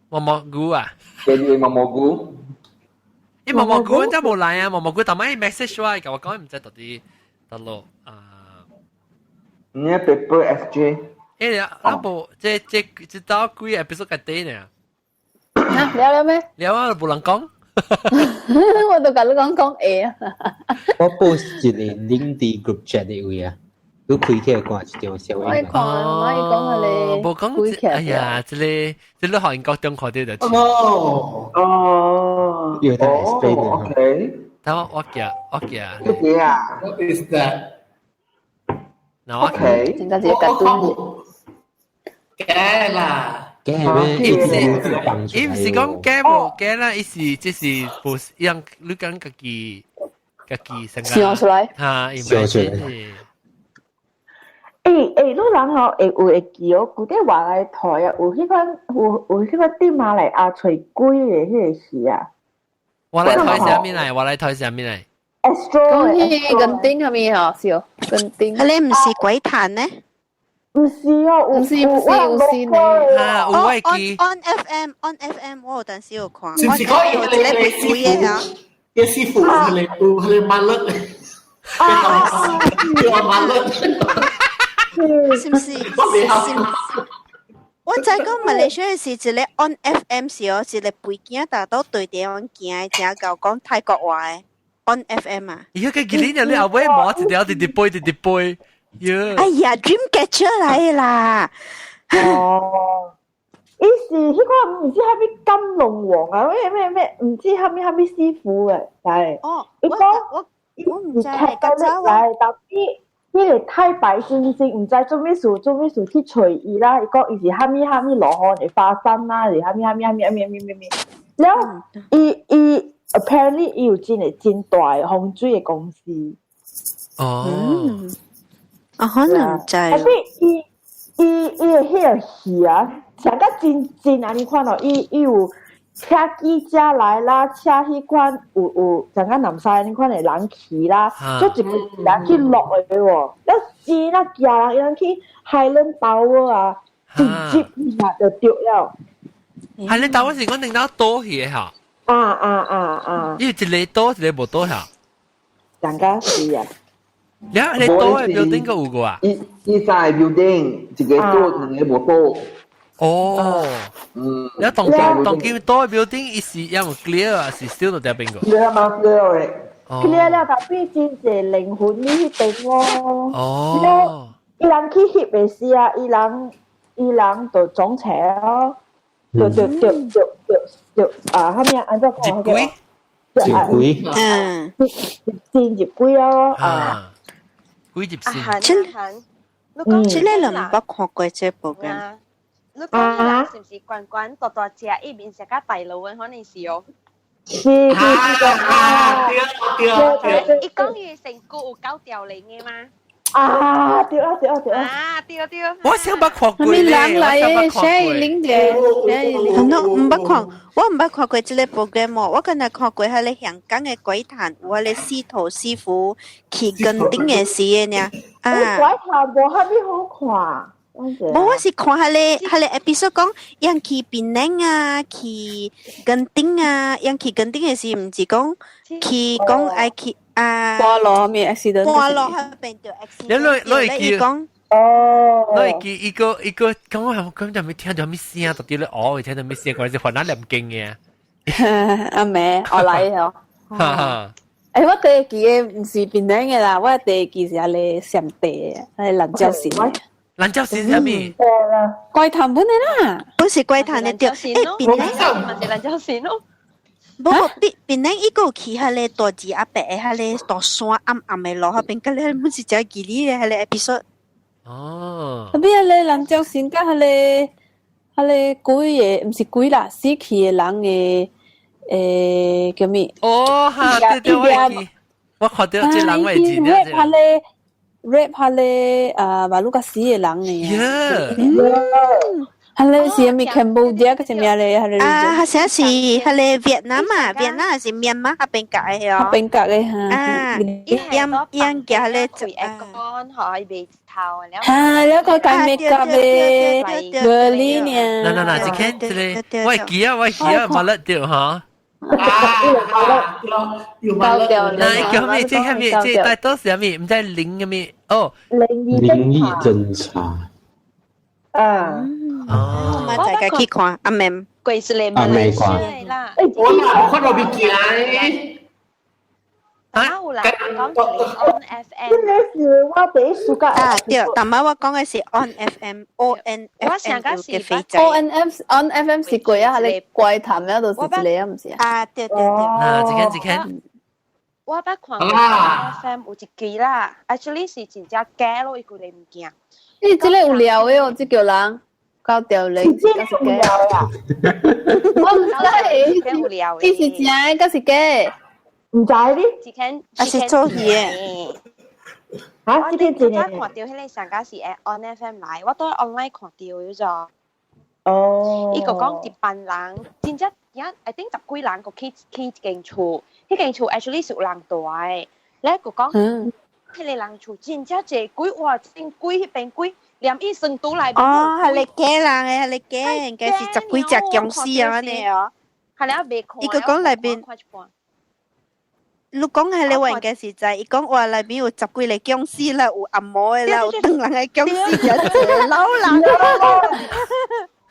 毛毛菇啊？係毛毛菇。伊毛毛菇真冇來啊！毛毛菇但係 message 我，甲我講唔知到底得咯啊。你 paper SJ。欸，啊無，這這這到幾 episode 嘅底呢？啊，了了咩？了啊，無人講。我都共你講講會啊。我 post 一個 link 佇 group chat 的位啊，你開起來看一張小我看，我講係你。無講，哎呀，這個這個學英國中看到就。哦哦。有得 explain 哦，OK。等我我記我記。乜嘢啊？What is that？嗱我 OK。真係一個短。假啦。假咩？伊毋是，伊毋是講假無假啦，伊是這是無讓你講家己家己成個。想出來。哈，想出來。欸欸，你人吼會有會記哦？舊底外來台啊，有彼款有有彼款佇馬來亞揣鬼的彼個戲啊。我來台啥物來？我來台啥物來？ Astro 講起根丁係咪嗬？是哦，根丁。你毋是鬼壇呢？毋是哦，毋是毋是有是呢。啊，有我會記。 On FM On FM 我有當時有看。是毋是講伊個師傅？伊師傅係有係馬勒。啊！有馬勒。是毋是？是我知講馬來西亞是一個 On FM 是哦，一個背景大都對地方行的，正夠講泰國話的 On FM 啊。咦，個吉林你後尾摸一條直直背直直背。哎呀，Dreamcatcher 來啦！哦，伊是彼個毋知啥物金龍王啊，咩咩咩，毋知啥物啥物師傅嘅，係。哦，伊講我我毋知，來，但是彼個太白金星毋知做咩事，做咩事去揣伊啦。伊講伊是啥物啥物羅漢會發生啦，是啥物啥物啥物啥物啥物啥物。了，伊伊 apparently 伊有真個真大的風水的公司。哦。啊，可能毋知。啊，伊伊伊的彼個戲啊，上甲真真按呢款哦，伊伊有請記者來啦，請彼款有有像甲南西按呢款的人去啦，做一個人去錄的喎，了真啊驚人，伊人去 Highland Tower 啊，直接啊就著了。 Highland Tower 是講頂到倒去的哈？啊啊啊啊！伊一個倒，一個無倒哈？人家是啊。你你倒的 building 閣有過啊？伊伊三個 building，一個倒，兩個無倒。哦，嗯，你當今當今倒的 building 伊是猶有 clear 啊，是 still 都佇邊個？clear 嘛 clear 的。 clear 了，但變真濟靈魂佇彼邊咯。哦。伊人去翕的時啊，伊人伊人就撞邪咯，就就就就就就啊，啥物啊？按怎講？入鬼？入鬼？嗯。真入鬼咯啊！鬼入阿神。韓阿韓，你講這個人毋捌看過這 program。你講伊人是毋是懸懸大大隻，伊面是較大路的，可能是哦。是是是啊，對對對。伊講伊身軀有夠條零的嗎？啊，對啊對啊對啊！啊對對。我想捌看過咧，人來的，誰領者？誰領？毋捌看，我毋捌看過這個 program 哦。我敢若看過彼個香港的鬼探，有彼個司徒師傅去跟頂的時的爾。啊！鬼探無蝦米好看。無，我是看彼個彼個 episode 講，𪜶去檳城啊，去墾丁啊，𪜶去墾丁的時，毋是講去講愛去啊。半路咩 accident？半路彼邊著 accident。你你會記？講哦，你會記伊個伊個講我係咁就未聽到咩聲，到底咧哦，會聽到咩聲，嗰陣時還哪念經嘅。阿妹，我來哦。哈哈。欸，我第一記的毋是檳城的啦，我第一記是彼個暹地的，彼個藍椒線。藍椒線啥物？怪談本的啦，不是怪談的對。欸，檳城嘛是藍椒線咯。無檳檳城伊閣有去彼個大字阿伯的彼個大山暗暗的路彼邊，佮你本是誠記得的彼個 episode。哦。彼個藍椒線佮彼個彼個鬼的，毋是鬼啦，死去的人的。誒叫咩？哦，哈，對對，我記，我看到這人我會記得。 rape 彼個 rape 彼個啊，馬路甲死的人的。耶！係咧是咪 Cambodia 個是咩咧？係咧啊，係是係咧越南啊，越南是緬馬嗰邊隔嘅哦。嗰邊隔嘅嚇。啊，樣樣嘅咧就乾可以被頭了。嚇，了個計咩夾嘅？嗰啲呢？嗱嗱嗱，這間這個，我記啊，我記啊，麻甩掉嚇。啊，有麻甩。嗱，叫咩？這係咩？這大多是咩？唔知靈嘅咩？哦，靈靈異偵查。啊。哦，我大家去看阿妹，貴是你阿妹看。我啦，看到邊件？啊，有人講 on FM，呢個是我第一暑假啊，對，但係我講嘅是 on FM，O N 我 F 上 M 個是嘅肥仔。 O N F on F M 是鬼啊，係你怪談啊，就是一個啊，唔是啊？啊，對對對。嗱，這間這間。我捌看過 on FM 有一支啦，actually 是真正假咯，伊規個物件。你這個有料的哦，這叫人。搞掉你，這個有料啊！我唔知，伊是真的，還是假？唔知哩，一天啊是做戲的。啊，這個真的。我看到彼個上家是 on FM 來，我都 online 看到咗就。哦。伊個講一班人，真正而家 I think 十幾人個去去一間厝，彼間厝 actually 是有人住的。咧個講，彼個人厝真正濟鬼，哇！真鬼，彼邊鬼。連伊成都來。哦，係你假人嘅，係你假，應該是十幾隻殭屍啊，呢哦。係你未看。伊個講內邊，你講係你話應該是在，伊講話內邊有十幾個殭屍啦，有按摩的啦，有當人的殭屍，就老人。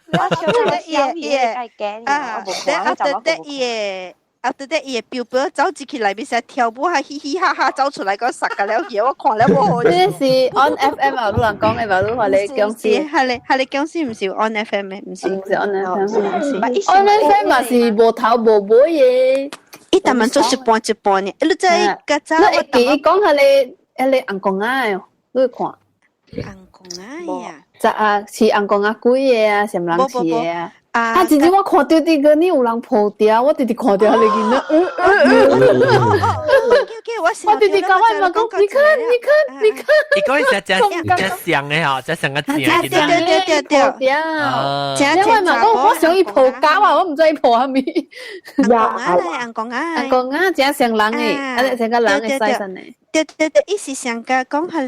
我笑到伊伊啊，after that 伊個。after that 伊會飆飆走入去內面，成跳舞哈嘻嘻哈哈走出來，個殺個了去，我看了無好。這是 on FM 啊，有人講的嘛？你話你殭屍，係咧係咧殭屍，唔是 on FM 的，唔是唔是 on FM。on FM 嘛是無頭無尾的，伊逐門做一半一半呢。你知較早你會記講彼個彼個紅公仔哦，你會看？紅公仔呀？就啊，是紅公仔幾個啊？啥物人飼的啊？啊！真正我看到佇個你有人抱掉，我直直看到彼個囡仔，我直直甲我媽講，你看，你看，你看，伊講是只只像的吼，只像個正對對對對對，啊！我媽講，我想伊抱狗啊，我毋知伊抱啥物。紅公仔，紅公仔，真像人的，啊，像個人的細身的。對對對，伊是上個講彼個，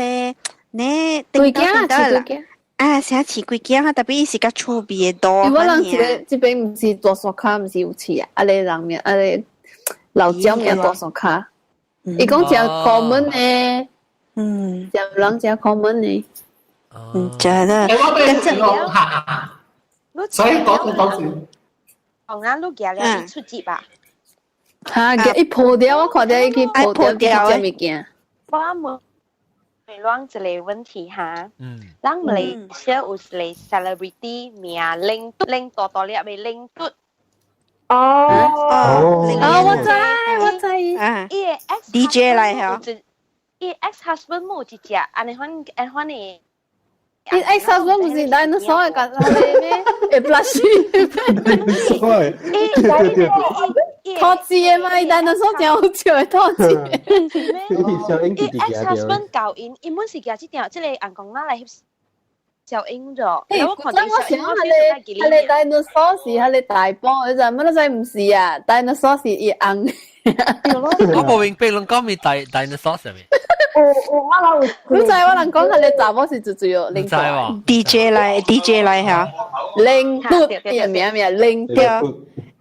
呢，對囝啊，對啊，成飼幾囝啊，特別伊是較趣味的多。我人這個這邊毋是大山跤，毋是有飼啊，啊個人名，啊個老蔣名大山跤。伊講誠 common 的，嗯，誠人誠 common 的。嗯，真的。我俾你講下，所以講講先。哦，咱你行了出節吧？哈，伊抱掉，我看到伊去抱掉這物件。我問。亂一個問題哈，咱馬來西亞有一個 celebrity 名拎拎大大粒的拎嘟。哦哦，我知我知，伊的 ex DJ 來嚇，伊 ex husband 冇一隻，按呢款按款的。伊 ex husband 毋是咱所謂講那個咩？會 blush。對對對。托子的嘛，伊咱所真好笑的托子。伊 ex husband 教𪜶，伊本是舉這條這個紅公仔來翕小英咗。我看到我想彼個彼個 dinosaur 是彼個大波，你知乜都知毋是啊？dinosaur 是伊紅。我無明白攏講咩大 dinosaur 啥物。有有我老有。你知我人講彼個查某是最最哦，唔知喎。 DJ 來 DJ 來嚇。零嘟，伊名名零對。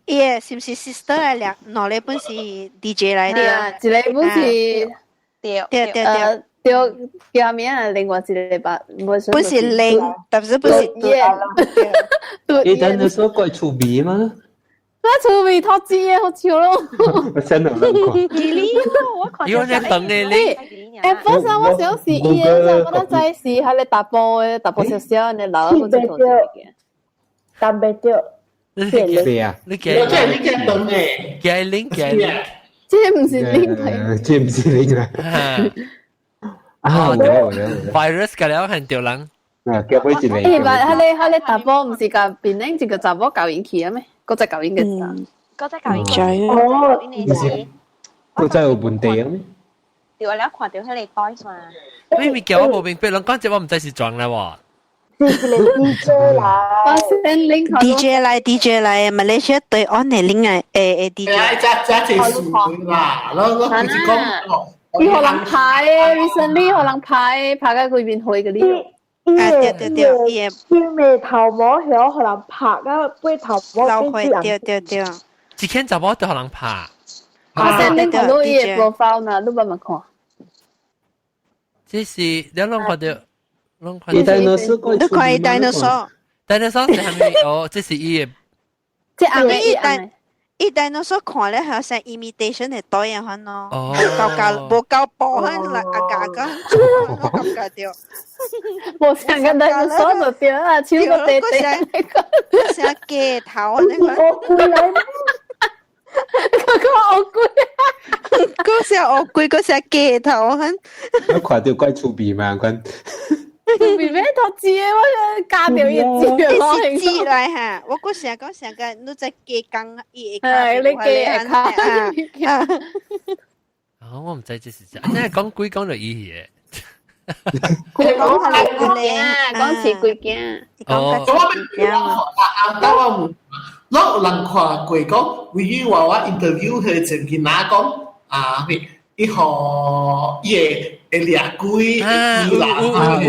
伊個是毋是 sister 來兩兩個本是 DJ 來的？一個本是對對對對。對，叫名啊，另外一個吧，本是零，但是不是耶。伊等你說怪趣味嗎？我趣味托子的好笑咯。我真係諗過。因為你等你你。欸，本身我想是伊的，我都知是彼個大波的，大波小小，你老嗰隻托子嘅。特別對。你啊？你記？我真係你記懂嘅。記拎記拎。這毋是拎嚟。這毋是拎嚟。啊，有有 virus 個了很丟人。啊，叫佢一個。欸，但彼個彼個大波毋是共變成一個查某教𪜶去啊咩？嗰隻教𪜶嘅。嗰隻教𪜶。哦，毋是，嗰隻有問題啊咩？對，我了看到彼個袋嘛。咩物件我無明白，人講這我毋知是裝啦喎。是一個 DJ 來。我 send link DJ 來 DJ 來，馬來西亞對岸的 link 誒誒 DJ。誒，這這這數啦，我就是講。伊予人拍的，recently 予人拍拍到規面灰個哩。啊對對對，伊個眉頭毛曉予人拍啊，背頭毛老灰對對對。一間查某就予人拍。我 send link 予你伊個 profile 呢，你慢慢看。這是你攏看著，攏看著。dinosaur 你看伊 dinosaur。 dinosaur 是啥物？哦，這是伊個。這紅的伊但伊 dinosaur 看咧好像 imitation 的袋樣款咯，夠夠無夠薄款啦，阿家個，我感覺著。無像個 dinosaur 就對啊，手個短短那個，像雞頭那個。烏龜來。個個烏龜，個像烏龜，個像雞頭款。我看著怪趣味嘛，款。趣味咩頭字的，我加掉一字。是字來哈，我閣想講想個，你在雞公伊會係你雞會卡。哦，我毋知這是啥，真係講鬼講就伊嘅。講係鬼講似鬼驚。哦，我啊，我我有人看過講，關於我 interview 彼陣囡仔講啊，咩伊予伊會會掠鬼，伊人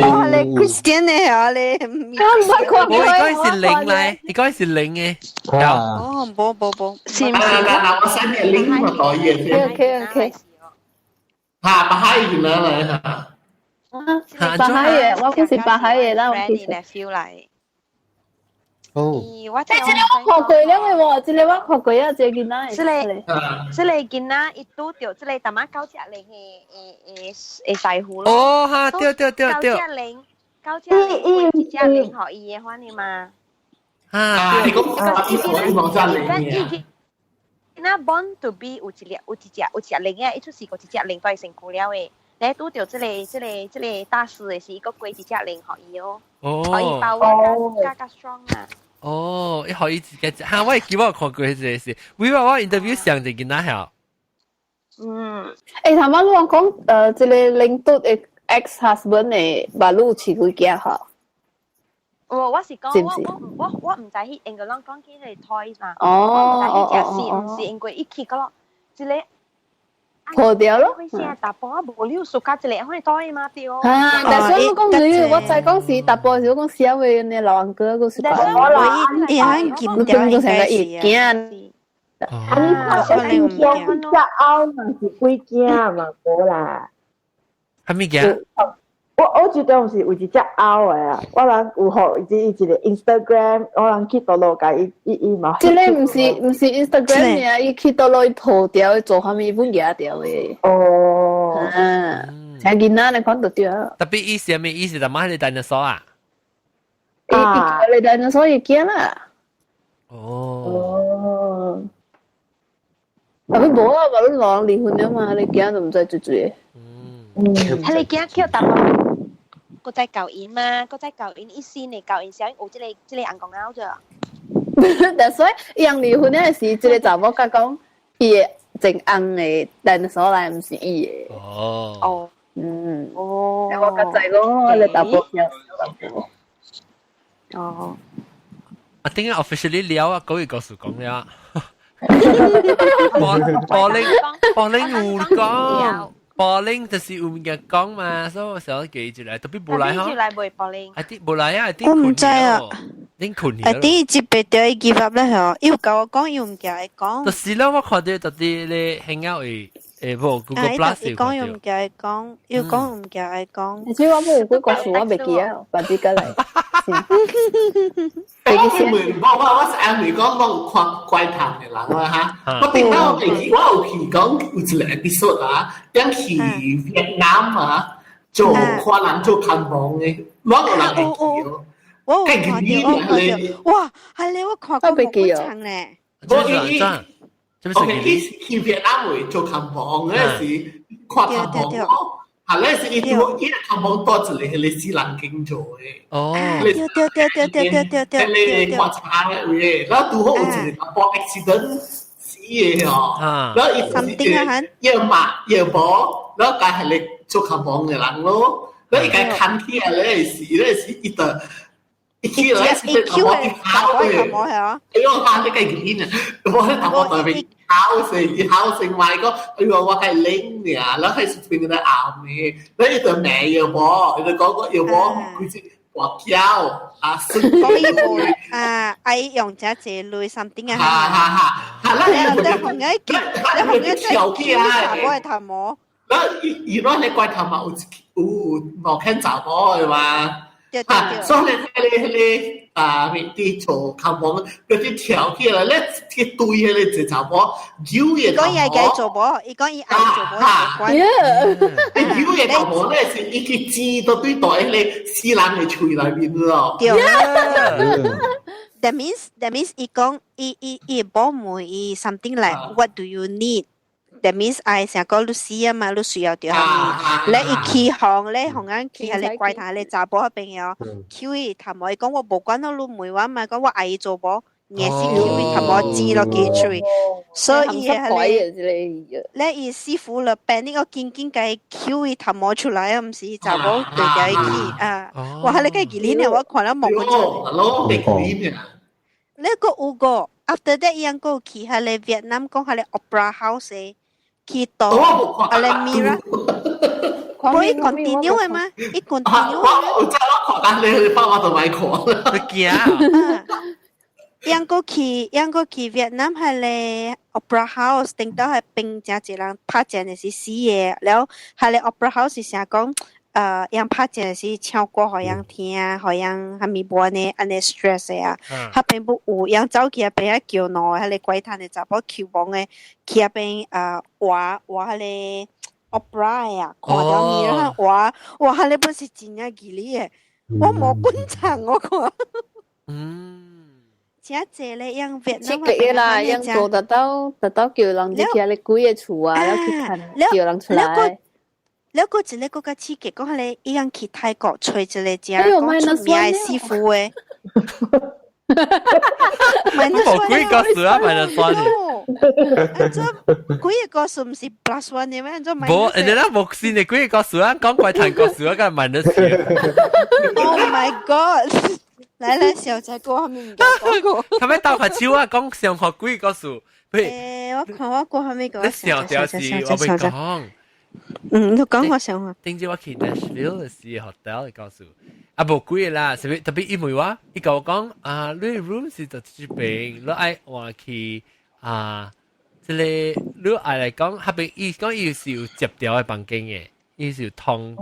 哦，你 Christian 的啊你，我毋捌看過。我應該是零來，應該是零的。哦，無無無，是毋是？嗱嗱，我 send 你 link 嘛，可以嘅。OK OK。嚇，巴哈囡仔來嚇。巴哈嘅，我講是巴哈嘅啦，我其實。feel 來。哦，這個我看過了的喎，這個我看過啊，這個囡仔。這個這個囡仔伊拄著這個淡仔九隻零的的師傅咯。哦哈，對對對對。九隻零，九隻零，一隻零予伊的款的嘛。啊，你講啊，伊講隻零。那 born to be 有一粒有一隻有一隻零啊，伊出世過一隻零在身軀了的。你拄著這個這個這個大師的是伊閣過一隻零予伊哦。哦。予伊包我加加 strong 啊。哦，伊予伊自己哈，我會記我看過這個是，為我 interview 上一個囡仔曉。嗯。欸，頭仔你講這個領導的 ex husband 的馬路飼幾隻吼？我是講我毋知彼英國人講起個 toys 嘛。哦我毋知彼隻是毋是因為伊去個咯，一個。破掉咯。聲查埔仔無了，暑假一個款 toy 嘛對。啊，但是我講你，我知講是查埔時，我講小的那老人家，個是。我伊伊很金掉應該是驚。啊，你看，一隻鴨嘛是幾驚嘛，無啦。啥物驚？我最終是有一隻鴨的啊，我人有予伊一個 Instagram，我人去倒落共伊伊伊嘛。這個毋是毋是 Instagram 爾，伊去倒落伊塗掉，做啥物本夾掉的。哦。嗯，像囡仔來看就對。特別伊是啥物？伊是淡仔彼個 dinosaur 啊？伊伊個 dinosaur 伊驚啦。哦。哦。特別無啊，無你老人離婚了嘛，你囝就毋知追追。嗯。彼个囝叫淡薄。閣再教𪜶嘛，閣再教𪜶伊新的教𪜶時，有這個這個翁公仔啫。但所以伊翁離婚的時，這個查某佮講，伊的前翁的 dinosaur 來毋是伊的。哦。哦。嗯。哦。我較知講，你查某小哦。啊，點解 officially 了啊？嗰個故事講了。柏林柏林有講。柏林就是有物件講嘛，所以我想記住來，特別無來吼。來袂柏林。啊啲無來啊，啲我毋知啊。恁困啊啲接袂著伊 give up 咧吼，伊有共我講，伊有物件會講。就是啦，我看著特別咧 hangout 會誒無 Google Plus 伊講伊物件會講，伊講物件會講。而且我無幾個數我袂記啊，別子過來。我問我我我是按你講，我有看怪談的人啦哈。我頂擺我會記，我有去講有一個 episode 啊，點去越南啊，做看人做看房的，攏有人會記哦。我有看著，我有看著，哇，係咧，我看過無幾場咧。我伊伊，OK，伊去越南會做看房，嗰時看看房哦。啊！那是伊拄伊看房多一個彼個死人經做的。哦。對對對對對對對對。彼個看查的位，然後拄好有一個查埔 accident 死的吼。然後伊就是伊媽伊母，然後共彼個做看房的人咯，然後伊共牽起來咧是咧是伊就伊起來是頭毛頭嘅，哎呦，嚇你計幾啊？我頭毛特別考成考成埋個，哎呦，我係拎呀，然後係變咗拗呢，你伊就名又無，伊就講個又無，佢是跋筊啊，講伊無啊，愛用這這類 something 啊，哈哈哈，哈，你你紅嘅，你紅嘅跳起來，我係頭毛。然後伊伊攞你怪頭毛有有兩牽查某的嘛？啊，所以你啊，面啲做看房，嗰啲跳起來，你去對迄個一查某，扭嘅頭毛。伊講伊愛做無，伊講伊愛做無習慣。你扭嘅頭毛咧是伊去剪到對到迄個死人嘅喙內面咯。對。That means 伊講伊伊伊保姆伊 something like what do you need？That means 愛成個律師啊嘛，你需要著啥物？你伊起行咧，紅眼去彼個怪談彼個查某彼邊哦，求伊頭毛，伊講我無管咯，你問我嘛，講我愛伊做無，硬是求伊頭毛剪落去喙，所以係咧，咧伊師傅就病呢個緊緊共伊求伊頭毛出來啊，毋是查某對住伊去啊，哇！你個幾年我看了毛骨咯，你個有個 after that 伊樣個去彼個越南講彼個 opera house 去到阿咧米啦，無伊 continue 的嗎？伊 continue 我我我看你去放我就買看，你驚？樣個去越南彼個 opera house，頂到係邊真濟人拍戰的是死的，了彼個 opera house 是啥講？樣拍戰是唱歌予人聽，予人啥物無按呢按呢 stress 的啊。彼邊不有樣走去彼邊叫兩個彼個怪談的查某球王的，去彼邊畫畫彼個 opera 啊，看到伊啦畫，哇！彼個本是真正吉利的，我毛骨慘我看。真濟咧，樣越南刺激的啦，樣做得到，得到叫人入去彼個鬼的厝啊，了去看，叫人出來。了閣一個閣較刺激，講彼個伊樣去泰國揣一個正講出名的師傅的。無幾個數啊，minus one。這幾個數毋是 plus one 的咩？做無，人哋啦無先的幾個數啊，講怪談個數啊，梗係 minus。 Oh my god！來來，小姐哥，後面唔記得講過。他們鬥下手啊，講上學幾個數。欸，我看我過後面個。你想就是我會講。嗯，你講我想啊。頂次我去 Nashville 的時 hotel 告訴，啊無貴啦，是特別伊問我，伊共我講啊，你 room 是佇這邊，你愛換去啊，這個你愛來講，彼邊伊講伊是有接調的房間的，伊是有通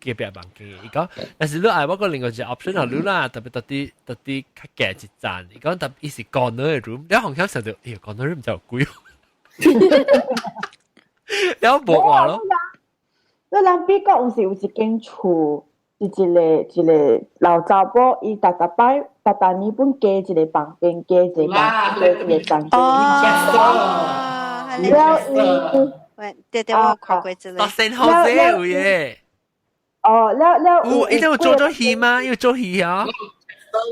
隔壁房間的。伊講，但是你愛我個另外一個 option 予你啦，特別特啲特啲較價一層，伊講特伊是 corner 的 room，你紅曉想到，哎呦 corner room 就貴，了無話咯。你人美國有時有一間厝，是一個一個老查某，伊逐逐擺逐逐年本加一個房間，加一個房間，加一個房間。哦，了伊，喂，對對，我看過這個。哦，San Jose 有耶。哦，了了有，伊有做咗戲嗎？有做戲啊？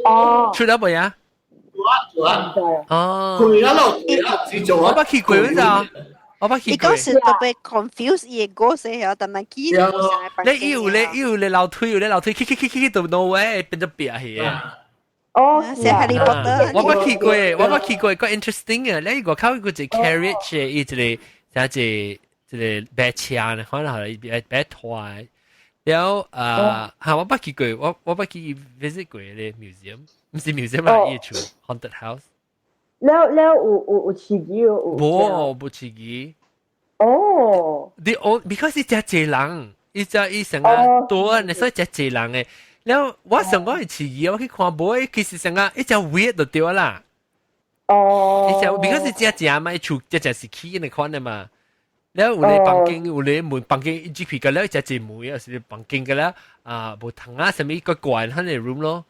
哦。出了未啊？做啊做啊。哦。攰啊咯，攰啊，是做啊。我捌去過咋？我捌去過。伊講是特別 confuse 伊個故事啊，但係記得。你有咧，有咧樓梯，有咧樓梯，去去去去到 nowhere 變咗變去啊。哦，是哈利波特。我捌去過，我捌去過，個 interesting 啊！你外口有一個 carriage，伊一個像一個一個馬車呢，可能係馬拖。然後啊，嚇我捌去過，我我捌去 visit 過咧 museum，毋是 museum 啊，伊厝 haunted house。了了有有有刺激有。無，無刺激。哦。你我 because 伊真濟人，伊只伊成個多啊，所以真濟人嘅。了我想講係刺激，我去看無，其實成個伊只 weird 就對啦。哦。伊只 because 真正嘛，伊厝只只是起那款的嘛。了有咧房間，有咧門房間一入去個了，只隻門啊是房間個了，啊無窗啊，啥物個怪，彼個 room 咯。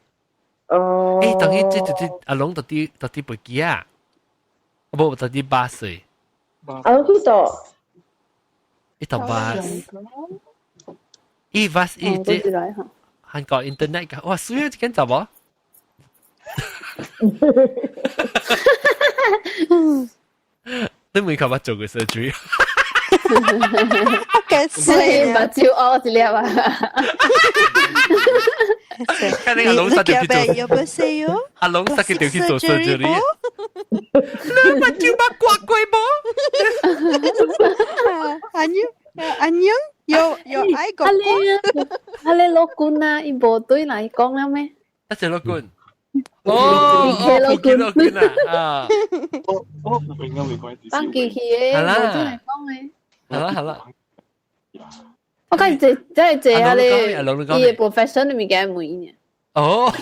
哦。欸，當伊這就是阿龍到底到底飛機啊？無到底8歲。阿龍去倒？伊搭巴。伊巴伊這韓國 internet 個，哇，水啊！這間查某？你每個捌做過 surgery？嘅水目睭烏一粒啊！看你阿龍實就去做，有冇事喲？阿龍實佢就去做 surgery。你把酒把刮過無？ 안녕，안녕，有有愛國啊你啊你老官啊，伊無對來講了咩？一隻老官。哦，老官老官啊！啊，我明啊，未關當機器的，無對來講的。好啦好啦。我看這這這下咧，伊的 profession 裡面嘅問呢。哦。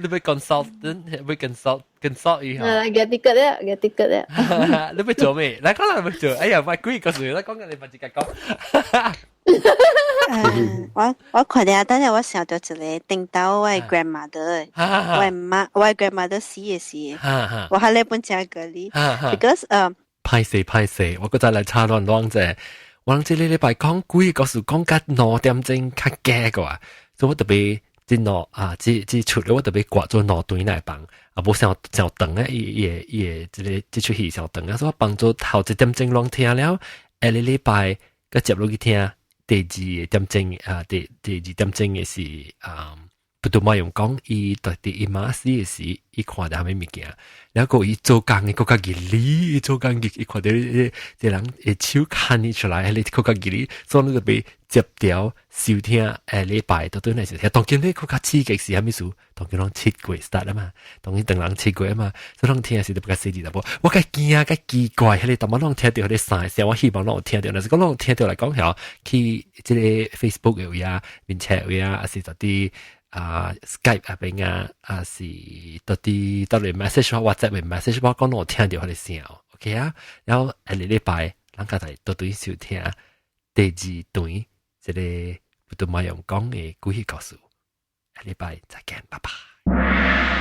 你要 consultant，要 consult consult 伊嚇。啊，get ticket 咧，get ticket 咧。你要做咩？來講啦，要做。哎呀，唔係鬼個事，來講緊你咪自己講。我看了，等下我想到一個頂到我的 grandmother，我的媽，我的 grandmother 死的時，我還咧本正個哩，because 歹勢歹勢，我閣再來插亂亂者。我諗這個禮拜講鬼故事講甲2點鐘較驚個啊，所以我特別這兩啊，這這出了我特別掛做兩段來放，啊，無上上長啊，伊伊個伊個這個這出戲上長啊，所以我放做頭一點鐘攏聽了，下個禮拜閣接落去聽第二點鐘啊，第二點鐘的是啊。不都嘛用講，伊佇伊媽死的時，伊看到啥物物件，然後伊做工的閣較熱哩，做工伊看到這人的手牽伊出來，彼個閣較熱哩，所以你就被接掉收聽下禮拜都對來收聽。當今你閣較刺激是啥物事？當今攏7月 start 啊嘛，當今當人7月啊嘛，所以攏聽的時就比較細緻淡薄。我較驚較奇怪，彼個淡薄攏聽著彼個三聲，我希望攏有聽著。若是講攏有聽著來講，曉去這個 Facebook 的位啊，面冊位啊，還是佇啲啊 Skype 啊邊啊，啊是到啲到啲 message 或 WhatsApp 的 message 我講我聽到彼個聲，OK 啊？然後下個禮拜，咱家在多對收聽第二段這個不都馬用講的鬼故事。下禮拜再見，拜拜。